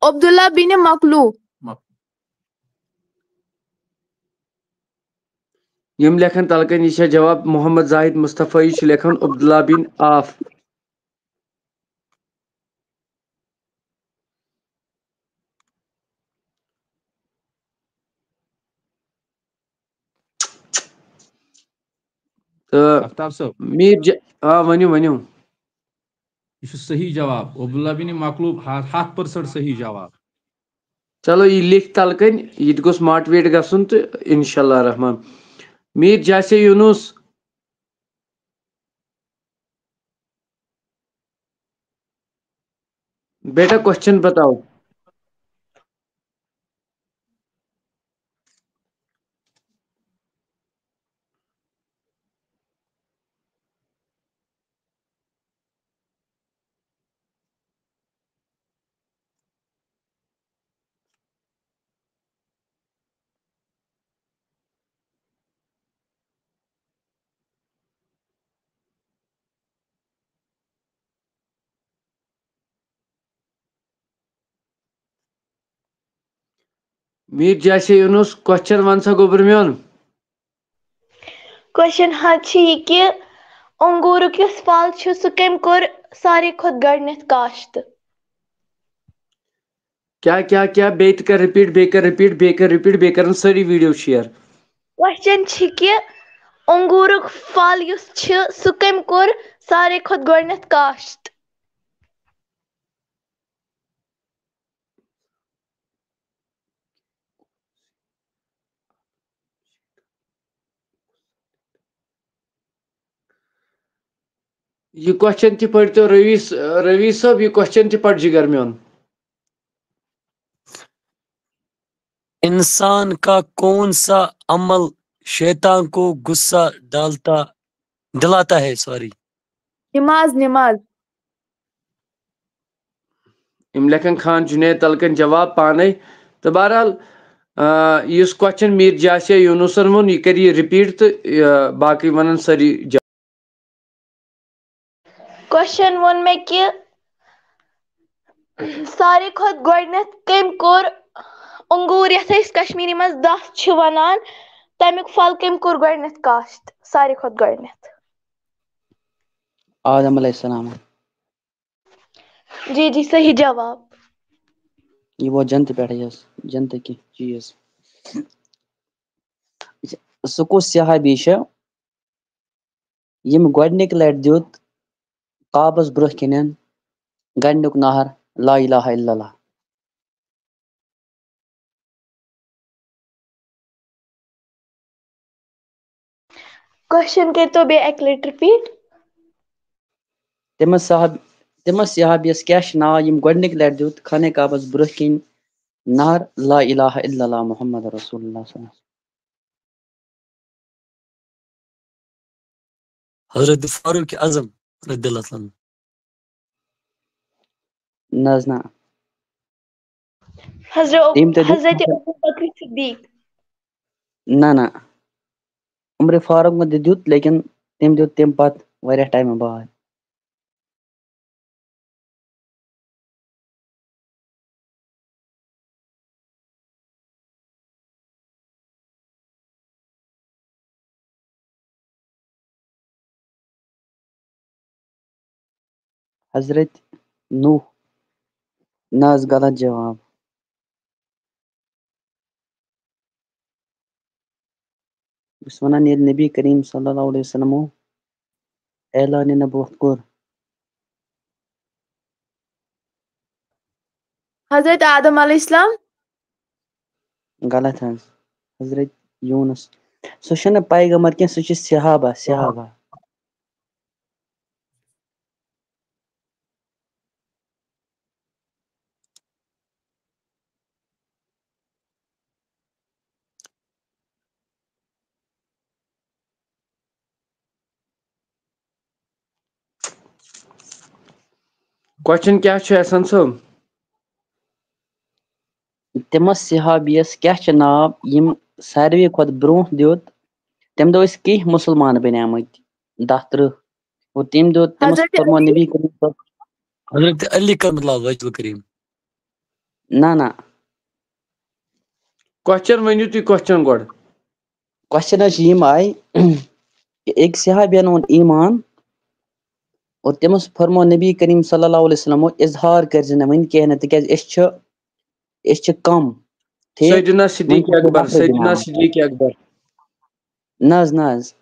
عبداللہ بن مکلو۔ یِم لیکھن تلہٕ کَنۍ، یہِ چھا جواب؟ محمد زاہد مصطفیٰ یہِ چھُ لیکھان عبداللہ بن عاف۔ تہٕ آفتاب صٲب۔ میٖر ج-، آ، ؤنِو، ؤنِو۔ یہِ چھُ صحیح جواب۔ عبداللہ بن مکلوب، ہَتھ، ہَتھ percent صحیح جواب۔ چلو، یہِ لیکھ تلہٕ کَنۍ، یہِ تہِ گوٚژھ motivate گژھُن تہٕ انشاءاللہ الرحمن۔ میٖر جاسے یونس۔ بیٹا، کوسچن بتاؤ۔ میٖر جاسے یوٗنُس، question وَن سا گوٚبُر میون۔ کوشچن حظ چھُ یہِ کہِ انگوٗرُک یُس پھل چھُ، سُہ کٔمۍ کوٚر ساروی کھۄتہٕ گۄڈٕنیتھ کاشت؟ کیٛاہ کیٛاہ کیٛاہ؟ بیٚیہِ تہِ کر repeat، بیٚیہِ کر repeat، بیٚیہِ کر repeat، بیٚیہِ کرن سٲری video share۔ کوشچن چھِ کہِ انگوٗرُک پھل یُس چھُ، سُہ کٔمۍ کوٚر ساروی کھۄتہٕ گۄڈٕنیتھ کاشت؟ یہِ question تہِ پٔرۍتو رویس، رویس صٲب، یہِ question تہِ پَر جِگر میون۔ इंसान का कौन सा अमल शैतान को गुस्सा डालता दिलाता है? सॉरी। نماز، نماز۔ یِم لیکھن خان جنید تلکن جواب پانے۔ تہٕ بہرحال، آ، یُس question میٖر جاسیا یوٗنُسن ووٚن، یہِ کَرِ یہِ repeat تہٕ، آ، باقٕے وَنن سٲری جواب۔ کوشچن ووٚن مےٚ کہِ ساروی کھۄتہٕ گۄڈٕنیتھ کٔمۍ کوٚر انگوٗر، یَتھ أسۍ کشمیٖری منٛز دَچھ چھِ وَنان، تَمیُک پھل کٔمۍ کوٚر گۄڈٕنیتھ کاشت ساروی کھۄتہٕ گۄڈٕنیتھ؟ آدم علیہ السلام۔ جی جی، صحیح جواب۔ یہِ ووت جنتہٕ پٮ۪ٹھٕے حظ، جنتٕکۍ کینٛہہ چیٖز۔ سُہ کُس صحابی چھُ ییٚمۍ گۄڈٕنِکۍ لٹہِ دیُت کعبس برٛونٛہہ کِنٮ۪ن گۄڈٕنیُک نعرٕ لا الہ الا اللہ؟ کوشچن کٔرۍتو بیٚیہِ اَکہِ لٹہِ repeat۔ تٔمِس صحاب تٔمِس صحابیس کیٛاہ چھُ ناو ییٚمۍ گۄڈٕنِکۍ لٹہِ دیُت خانہ کعبس برٛونٛہہ کِنۍ نعرٕ لا الہ الا اللہ محمد رسول اللہ صلی اللہ علیہ وسلم؟ حضرت فاروق اعظم رضی اللہ تعالیٰ عنہ۔ نہ حظ نہ۔ حضرت تٔمۍ تہِ دیُت حضرت ابو بکر صدیق۔ نہ نہ۔ عمر فاروق تہِ دیُت، لیکن تٔمۍ دیُت تَمہِ پتہٕ واریاہ ٹایمہٕ بعد۔ حضرت نوح۔ نہ حظ، غلط جواب۔ بہٕ چھُس وَنان، ییٚلہِ نبی کریم صلی اللہ علیہ وسلمو اعلانِ نبوت کوٚر۔ حضرت آدم علیہ السلام۔ غلط حظ۔ حضرت یونس۔ سُہ چھُنہٕ پیغمبر کینٛہہ، سُہ چھُ صحابہ، صحابہ۔ کوسچن کیٛاہ چھُ احسان صٲب؟ تٔمِس صحابیَس کیٛاہ چھُ ناو ییٚمۍ ساروی کھۄتہٕ برٛونٛہہ دیُت؟ تَمہِ دۄہ ٲسۍ کینٛہہ مُسلمان بَنیمٕتۍ، دَہ تٕرٛہ۔ اور تٔمۍ دیُت، تٔمِس حضرت فرموو علی۔ نبی کریم صلی حضرت علی کرم اللہ وجہ کریم۔ نہ نہ۔ کوسچن ؤنِو تُہۍ، کوسچن گۄڈٕ۔ کوسچن حظ چھِ یِم آیہِ کہِ أکۍ صحابین اوٚن ایمان اور تٔمِس فرموو نبی کریم صلی اللہ علیہ وسلمو، اظہار کٔرۍ زِ نہٕ وۄنۍ کینٛہہ نہٕ، تِکیازِ أسۍ چھِ أسۍ چھِ کم۔ ٹھیٖک؟ سیدنا صدیق وۄنۍ چھِ اکبر، نفرٕ سیدنا دِوان۔ صدیق اکبر۔ نہ حظ نہ حظ۔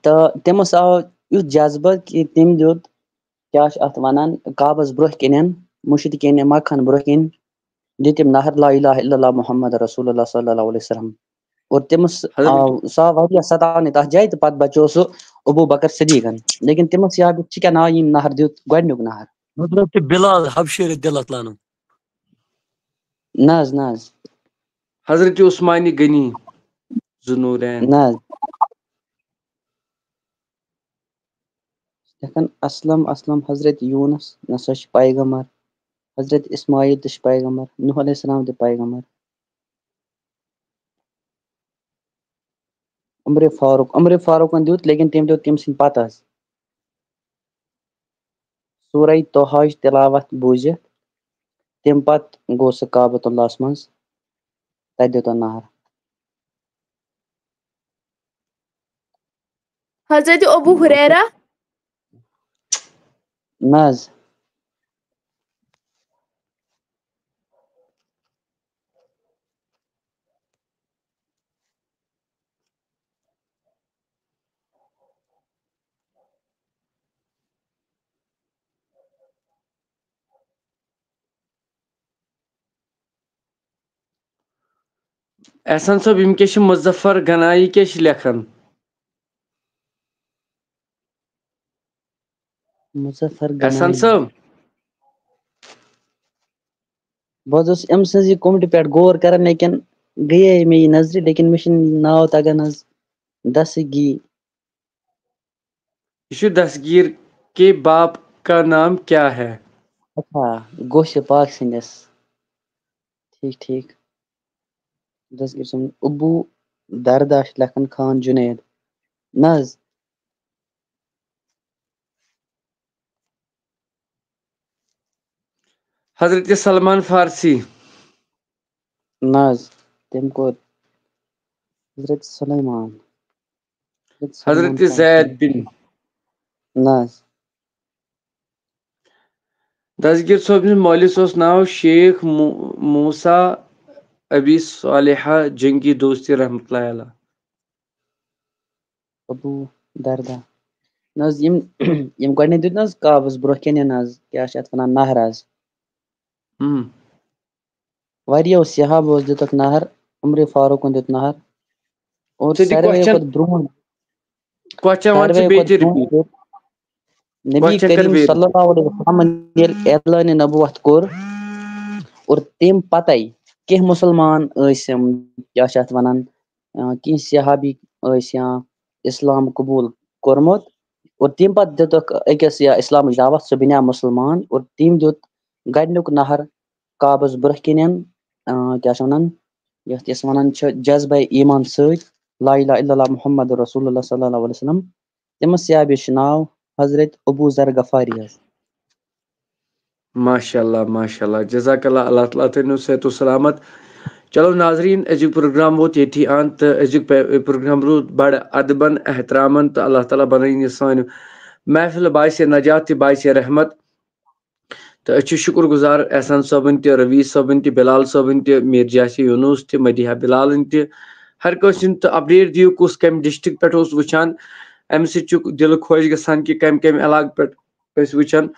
تہٕ تٔمِس آو یُتھ جذبہٕ کہِ تٔمۍ دیُت، کیٛاہ چھِ اَتھ وَنان، کعبَس برٛونٛہہ کِنٮ۪ن، مُشرِکیٖنِ مکہَن برٛونٛہہ کِنۍ دیُت تٔمۍ نعرٕ لا الہ الا اللہ محمد رسول اللہ صلی اللہ علیہ وسلم۔ اور تٔمِس حضرت آو، سُہ آو واریاہ ستاونہٕ تَتھ جایہِ، تہٕ پَتہٕ بچو سُہ ابو بکر صدیقن۔ لیکن تٔمِس یاد چھِ کیٛاہ ناو ییٚمۍ نعرٕ دیُت، گۄڈٕنیُک نعرٕ۔ حضرت بلال حبشی رضی اللہ تعالیٰ عنہ۔ نہ حظ نہ حظ۔ حضرت عثمانِ غنی، ذو نورین۔ نہ حظ۔ یِتھ کٔنۍ اسلم، اسلم حضرت یونس، نہ سا چھُ پیغمبر۔ حضرت اسماعیل تہِ چھُ پیغمبر، نوح علیہ السلام تہِ پیغمبر۔ عمر فاروق، عمر فاروقن دیُت، لیکن تٔمۍ دیُت تٔمۍ سٕنٛدِ پتہٕ حظ۔ سورہ طہاہٕچ تلاوت بوٗزِتھ، تَمہِ پتہٕ گوٚو سُہ کعبۃ اللہَس منٛز۔ تَتہِ دیُت نہر۔ حضرت ابو ہریرہ۔ نہ حظ۔ احسان صٲب، یِم کیٛاہ چھِ مظفر گنایی کیٛاہ چھِ لیکھان؟ مظفر احسان گنایی۔ صٲب۔ بہٕ حظ اوسُس أمۍ سٕنٛز یہِ کوٚمنٹہِ پٮ۪ٹھ غور کران، لیکن گٔیے مےٚ یہِ نظرِ، لیکن مےٚ چھُنہٕ یہِ ناو تگان حظ۔ دستگیر۔ یہ چھُ دستگیر کے باپ کا نام کیا ہے؟ اچھا، گوشہِ پاک سٕنٛدِس۔ ٹھیٖک، ٹھیٖک۔ دستگیر سُنٛد ابو دردہ چھُ لیکھان خان جنید۔ نہ حظ۔ حضرت سلمان فارسی۔ نہ حظ، تٔمۍ کوٚر حضرت سلیمان۔ سلیمان حضرت فارسی۔ زید بن۔ نہ حظ۔ دستگیر صٲب سٕنٛدِس مٲلِس اوس ناو شیخ مو-، موسیٰ ابی صالحہ جنگی دوستی رحمتہ اللہ علیہ۔ ابو دردہ۔ نہ حظ، یِم، یِم گۄڈٕنیتھ دیُت نہ حظ کعبس برونٛہہ کَنٮ۪ن حظ، کیٛاہ چھِ اَتھ وَنان، نہر حظ۔ ہم۔ واریاہو صحابو حظ دیُتکھ نہر، عمر فاروقن دیُت نہر۔ اور ژٕ دِ ساروِیو question۔ کھۄتہٕ برونٛہہ، Question وَن ژٕ ساروِیو بیٚیہِ تہِ کھۄتہٕ برونٛہہ repeat۔ دیُت نبی Question کر کریم بیٚیہِ۔ صلی اللہ علیہ وسلمن ییٚلہِ اعلانِ نبوت کوٚر اور تَمہِ پتے کینٛہہ مسلمان ٲسۍ یِم، کیٛاہ چھِ اَتھ وَنان، آ، کینٛہہ صحابی ٲسۍ یا اسلام قبول کوٚرمُت، اور تَمہِ پتہٕ دِتُکھ أکِس یا اسلامٕچ دعوت، سُہ بنیو مسلمان، اور تٔمۍ دیُت گۄڈٕنیُک نہر کعبس برونٛہہ کِنٮ۪ن، آ، کیٛاہ چھِ وَنان، یَتھ أسۍ وَنان چھِ جذبہ ایمان سۭتۍ، لا الہ الا اللہ محمد رسول اللہ صلی اللہ علیہ وسلم۔ تٔمِس صحابی چھُ ناو حضرت ابو ذر غفاری حظ۔ ماشاء اللہ، ماشاء اللہ، جزاک اللہ، اللہ تعالیٰ تھٲینو صحت و سلامت۔ چلو ناظرین، أزیُک پروگرام ووت ییٚتھی اند تہٕ أزیُک پے-، پروگرام روٗد بڑٕ ادبن، احترامن تہٕ اللہ تعالیٰ بنٲیِن یہِ سانہِ محفل باعث نجات تہٕ باعث رحمت۔ تہٕ أسۍ چھِ شُکُر گُزار احسان صٲبٕنۍ تہِ، رویٖز صٲبٕنۍ تہِ، بِلال صٲبٕنۍ تہِ، میٖر جاسے یوٗنُس تہِ، مدیحہ بِلالٕنۍ تہِ، ہر کٲنٛسہِ ہُنٛد۔ تہٕ update دِیِو کُس کَمہِ district پٮ۪ٹھ اوس وٕچھان، اَمہِ سۭتۍ چھُ دِل خۄش گژھان کہِ کَمہِ کَمہِ علاقہٕ پٮ۪ٹھ ٲسۍ وٕچھان۔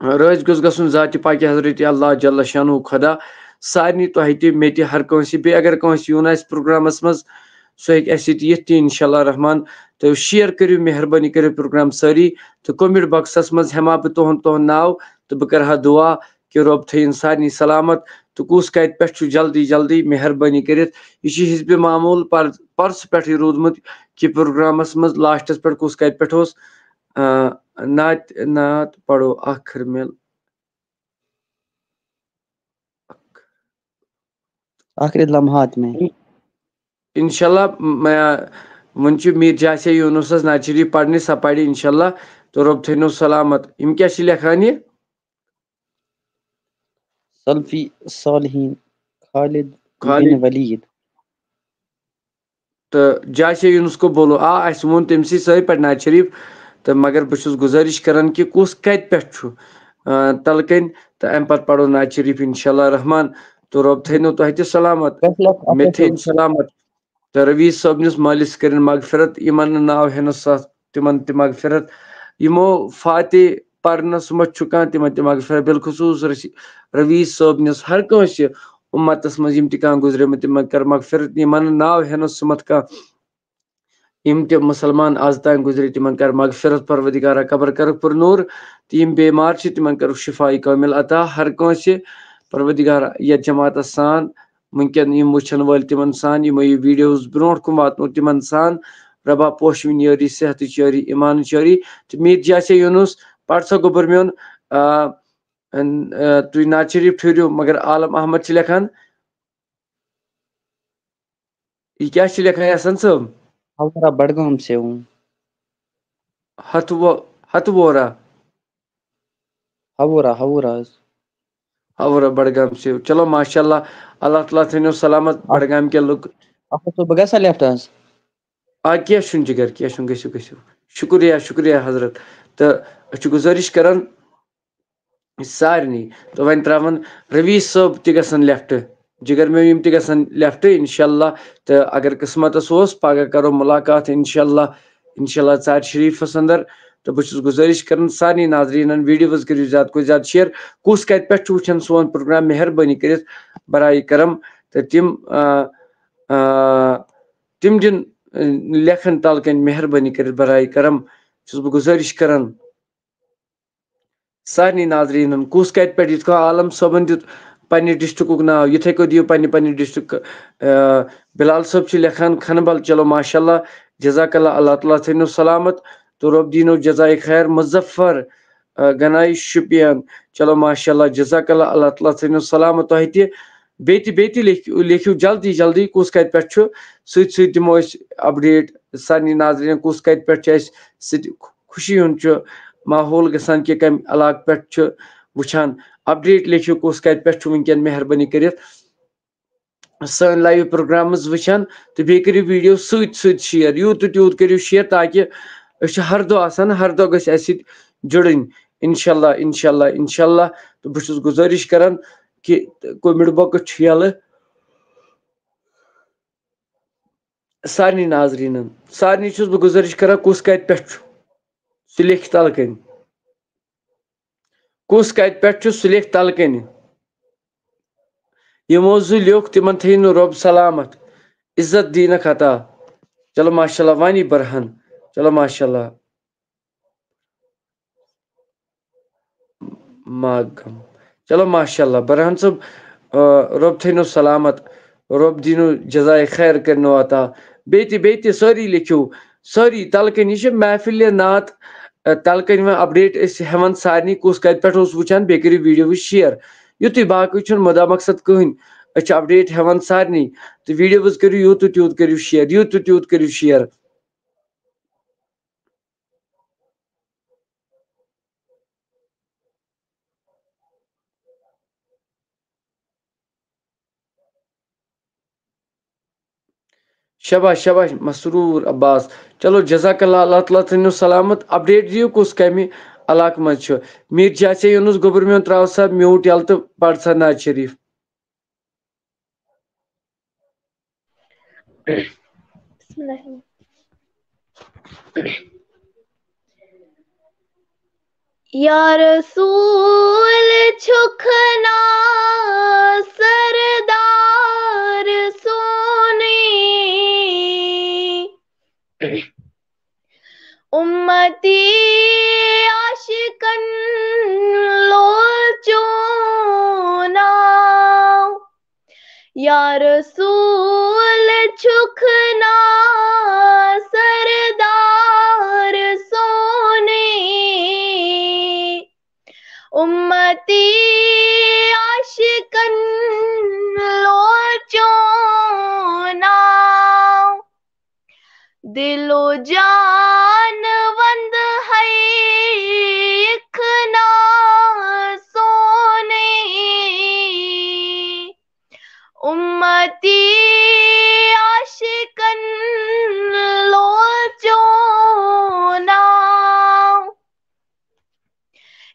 رٲضۍ گوٚژھ گژھُن ذاتِ پاکہِ حضرت اللہ جل شانہ خۄدا سارنٕے تۄہہِ تہِ مےٚ تہِ ہر کٲنٛسہِ۔ بیٚیہِ اگر کٲنٛسہِ یُن آسہِ پروگرامس منٛز، سُہ ہیٚکہِ اَسہِ سۭتۍ یِتھ تہِ انشاءاللہ رحمان۔ تہٕ share کٔرِو مہربٲنی کٔرِتھ پروگرام سٲری، تہٕ comment boxس منٛز ہٮ۪مہٕ ہا بہٕ تُہُنٛد تُہُنٛد ناو، تہٕ بہٕ کرٕ ہا دُعا کہِ رۄب تھٲیِن سارنٕے سلامت۔ تہٕ کُس کتہِ پٮ۪ٹھ چھُ جلدی جلدی مہربٲنی کٔرِتھ، یہِ چھُ حزبِ معمول پر-، پرسہٕ پٮ۪ٹھٕے روٗدمُت کہِ پروگرامس منٛز lastس پٮ۪ٹھ کُس کتہِ پٮ۪ٹھ اوس، آ، نعت، نعت پرو آخر میں۔ آخری لمحات میں۔ انشاءاللہ، م-، وۄنۍ چھُ میٖر جاسے یوٗنُسس نعت شریف پرنہِ، سۄ پرِ انشاءاللہ۔ تہٕ رۄب تھٲینو سلامت۔ یِم کیٛاہ چھِ لیکھان یہِ؟ سلفی صالحین خالد خالد۔ بن ولید۔ تہٕ جاسے یوٗنُس کو بولو، آ، اَسہِ ووٚن تٔمۍ سٕے سۭتۍ پٮ۪ٹھ نعت شریف، تہٕ مگر بہٕ چھُس گُزٲرِش کران کہِ کُس کَتہِ پٮ۪ٹھ چھُ، آ، تَلہٕ کَنۍ، تہٕ اَمہِ پَتہٕ پَرو نعت شریف انشاءاللہ رحمان۔ تہٕ رۄب تھٲینو تۄہہِ تہِ سلامت، کَتہِ لَک-، اَتھ مےٚ پٮ۪ٹھ تھٲیِن سلامت۔ تہٕ رویٖز صٲبنِس مٲلِس کٔرِن مغفرت، یِمن نہٕ ناو ہٮ۪نَس سَتھ، تِمن تہِ مغفرت۔ یِمو فاتح پرنَس منٛز چھُ کانٛہہ، تِمن تہِ مغفرت، بالخصوص رشی-، رویٖز صٲبنِس، ہر کٲنٛسہِ اُمتس منٛز یِم تہِ کانٛہہ گُزریمٕتۍ، تِمن کر مغفرت، یِمن نہٕ ناو ہٮ۪نَس سُمتھ کانٛہہ، یِم تہِ مُسلمان از تام گُزرے، تِمن کر مغفرت پروردگارا، قبر کرُکھ پر نور، تہٕ یِم بیمار چھِ، تِمن کرُکھ شفاء کامل عطا۔ ہر کٲنٛسہِ پروردگارا، یتھ جماعتس سان وٕنکیٚن یِم وٕچھن وٲلۍ، تِمن سان، یِمو یہِ videos برونٛٹھ کُن واتنو، تِمن سان، ربا پوشوٕنۍ یٲری، صحتٕچ یٲری، ایمانٕچ یٲری۔ تہٕ میٖر جاسے یوٗنُس، پرسا گوٚبُر میون، آ، ان-، آ، تُہۍ نعت شریف ٹھٔہرِو، مگر عالم احمد چھِ لیکھان، یہِ کیٛاہ چھِ لیکھان احسان صٲب؟ ہاورا بڈگام سے ہوں۔ ہتھ وو-، ہتھ وورا۔ ہاورا، ہاورا حظ۔ ہاورہ بڈگام سے۔ چلو ماشاء اللہ، اللہ تعالیٰ تھٲینو سلامت بڈگام کٮ۪ن لُکھ۔ اَتھ اوسُس بہٕ گژھان left حظ۔ آ کینٛہہ چھُنہٕ جِگر، کینٛہہ چھُنہٕ، گٔژھِو گٔژھِو۔ شُکریہ شُکریہ حضرت۔ تہٕ أسۍ چھِ گُزٲرِش کران سارنٕے، تہٕ وۄنۍ ترٛاوَن رویش صٲب تہِ گژھن left، جِگر میون یِم تہِ گژھن left انشاءاللہ۔ تہٕ اگر قٕسمتَس اوس، پگاہ کرو مُلاقات انشاءاللہ، انشاءاللہ ژارِ شریٖفَس اندر۔ تہٕ بہٕ چھُس گُزٲرِش کران سارنٕے ناظریٖنَن videos کٔرِو زیادٕ کھۄتہٕ زیادٕ share۔ کُس کَتہِ پٮ۪ٹھ چھُ وٕچھان سون program، مہربٲنی کٔرِتھ برائے کرم تہٕ تِم، آ، آ، تِم دِن، آ، لیکھن تَل کَنۍ مہربٲنی کٔرِتھ برائے کرم۔ چھُس بہٕ گُزٲرِش کران سارنٕے ناظریٖنَن، کُس کَتہِ پٮ۪ٹھ، یِتھ کٔنۍ عالم صٲبَن دیُت پنٛنہِ districtُک ناو، یِتھَے کٔنۍ دِیِو پنٛنہِ پنٛنہِ district۔ آ، بلال صٲب چھِ لیکھان کھنبل، چلو ماشاء اللہ، جزاک اللہ، اللہ تعالیٰ تھٲینو سلامت تہٕ رۄب دیٖنو جزائے خیر۔ مظفر، آ، گنایی شُپین، چلو ماشاء اللہ، جزاک اللہ، اللہ تعالیٰ تھٲینو سلامت تۄہہِ تہِ۔ بیٚیہِ تہِ، بیٚیہِ تہِ لیکھِو، لیکھِو جلدی جلدی کُس کَتہِ پٮ۪ٹھ چھُ، سۭتۍ سۭتۍ دِمو أسۍ update سارنٕے ناظریٖنَن کُس کَتہِ پٮ۪ٹھ چھُ اَسہِ سۭتۍ خوشی ہُنٛد چھُ ماحول گژھان کہِ کَمہِ علاقہٕ پٮ۪ٹھ چھُ وٕچھان۔ Update لیکھِو کُس کَتہِ پٮ۪ٹھ چھُ وٕنکٮ۪ن، مہربٲنی کٔرِتھ سٲنۍ live programs وٕچھان، تہٕ بیٚیہِ کٔرِو video سۭتۍ سۭتۍ share، یوٗت تہٕ تیوٗت کٔرِو share تاکہِ أسۍ چھِ ہر دۄہ آسان، ہر دۄہ گژھِ اَسہِ سۭتۍ جُڑٕنۍ۔ انشاءاللہ، انشاءاللہ، انشاءاللہ۔ تہٕ بہٕ چھُس گُزٲرِش کران کہِ کومنٹ باکس چھُ یَلہٕ۔ سارنٕے ناظریٖنَن، سارنٕے چھُس بہٕ گُزٲرِش کران، کُس کَتہِ پٮ۪ٹھ چھُ، سُہ لیکھِ تَلہٕ کَنہِ۔ کُس کَتہِ پٮ۪ٹھ چھُ، سُہ لیکھِ تَلہٕ کَنہِ۔ یِمو زٕ لیوٚکھ، تِمَن تھٲیِن رۄب سلامت، عزت دیٖنَکھ عطا۔ چلو ماشاء اللہ، وانی برہان۔ چلو ماشاء اللہ۔ ماگم۔ چلو ماشاء اللہ، برہان صٲب، آ، رۄب تھٲینو سلامت، رۄب دیٖنو جزائے خیر کٔرنو عطا۔ بیٚیہِ تہِ، بیٚیہِ تہِ سٲری لیکھِو، سٲری تَلہٕ کَنہِ، یہِ چھِ محفلِ نعت، آ، تَلہٕ کَنہِ وۄنۍ update أسۍ ہٮ۪وان سارنٕے، کُس کَتہِ پٮ۪ٹھ اوس وٕچھان، بیٚیہِ کٔرِو videos share۔ یُتُے، باقٕے چھُنہٕ مُدا مقصد کٕہٕنۍ، أسۍ چھِ update ہٮ۪وان سارنٕے۔ تہٕ videos کٔرِو یوٗت تہٕ تیوٗت کٔرِو share، یوٗت تہٕ تیوٗت کٔرِو share۔ شاباش، شاباش، مسرور عباس۔ چلو، جزاک اللہ، اللہ تعالیٰ تھٲینو سلامت۔ Update دِیِو، کُس کَمہِ علاقہٕ منٛز چھُ؟ میٖر جاسے یوٗنُس گوٚبُر میون، ترٛاو سا mute یَلہٕ تہٕ پَر سا نعت شریٖف۔ بسم اللہ الرحمن الرحیم۔ یا رسول چھُکھ نا سردار سونُے، اُمتی عاشقن لول چون ناو۔ یا رسول چھُکھ نا سردار سونُے، اُمتی عاشقن لول چون ناو۔ دل و جان وند ہے اِکھ نا سونُے، اُمتی عاشقن لول چون ناو۔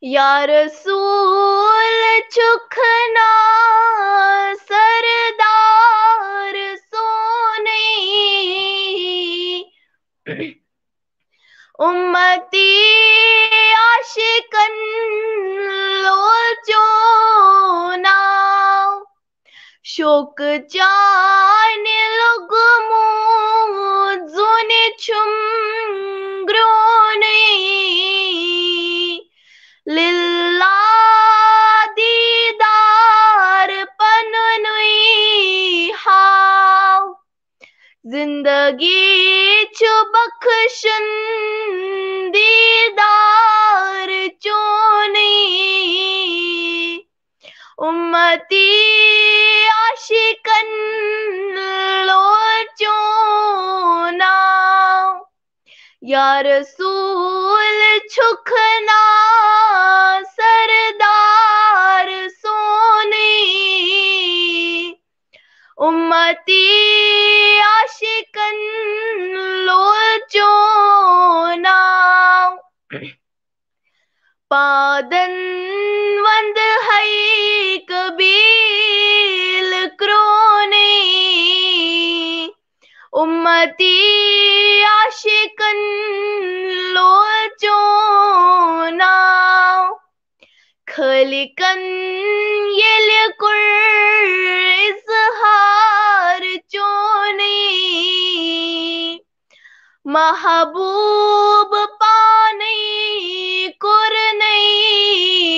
یا رسول چھُکھ نا سردار سونُے، اُمتی عاشقن لول چون ناو۔ شوق چانہِ لوٚگمُت زوٗنہِ چھُم گرٛونُے۔ لِلہ دیٖدار پنُنُے ہاو۔ زندگی چھُ بخشن دیٖدار چونُے۔ اُمتی عاشقن لول چون ناو۔ یا رسول چھُکھ نا سردار سون آدن وند ہے قبیل کرونی، امتی عاشقن لوچوناو۔ خالقن ییٚلہِ کوٚر اظہار چونُے، محبوب پانے کوٚرنَے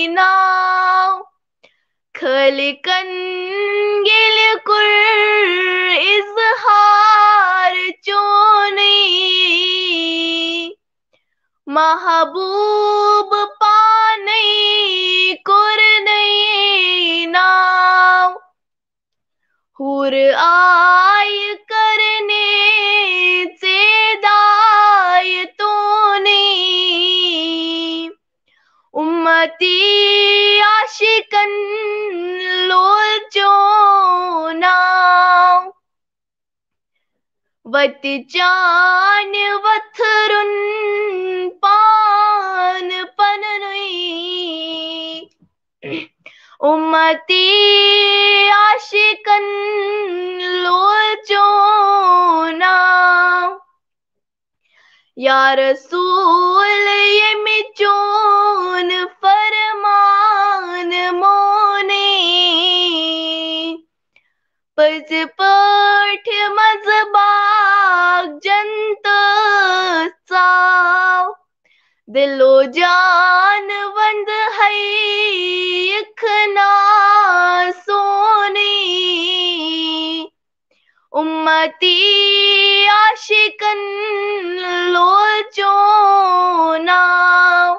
ناو۔ خالقن ییٚلہِ کوٚر اظہار چونُے، محبوب پانے کوٚرنَے ناو۔ حور آیہِ کرنے ژےٚ ہدایتونی، امتی عاشقن لوچوناو۔ وتہِ چانہِ وتھرُن پان پننُے، امتی عاشقن لوچوناو۔ یا رسول، ییٚمہِ چون فرمان مونُے، پٔزۍ پٲٹھۍ منٛزٕ باغ جنتس ژاو۔ دل و جان وند ہے اکھنا سونی، امتی عاشقن لوچوناو۔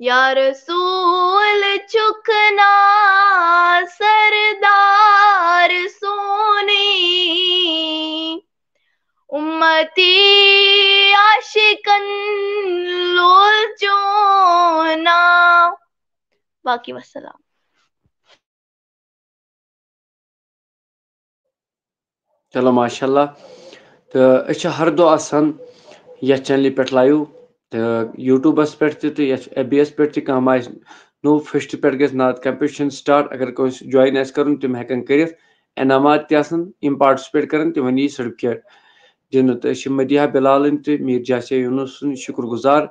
یا رسول چھُکھ نا سردار سونی، امتی عاشقن لوچوناو۔ باقی وسلام۔ چلو، ماشاء اللہ۔ تہٕ أسۍ چھِ ہر دۄہ آسان یَتھ چینلہِ پٮ۪ٹھ لایِو، تہٕ YouTubeس پٮ۪ٹھ تہِ تہٕ یَتھ FBس پٮ۪ٹھ تہِ۔ کانٛہہ ما آسہِ نوٚو، فٔسٹ پٮ۪ٹھ گژھِ نعت کمپٹیشن سٹارٹ۔ اگر کٲنٛسہِ جوین آسہِ کرُن، تِم ہٮ۪کن کٔرِتھ۔ انعامات تہِ آسن، یِم پارٹیسپیٹ کرن، تِمن یی سرٹیفکیٹ دِنہٕ۔ تہٕ أسۍ چھِ مدیحہ بلالٕنۍ تہٕ میٖر جاسیہ یوٗنُس سُنٛد شُکر گُزار،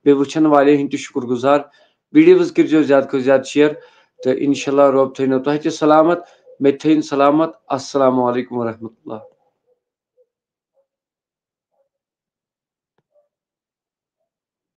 بیٚیہِ وٕچھن والٮ۪ن ہٕنٛدۍ تہِ شُکر گُزار۔ ویڈیوز کٔرۍزیو زیادٕ کھۄتہٕ زیادٕ شیئر، تہٕ انشاءاللہ رۄب تھٲینو تۄہہِ تہِ سلامت، مےٚ تہِ تھٲیِن سلامت۔ السلام علیکم ورحمۃ اللہ۔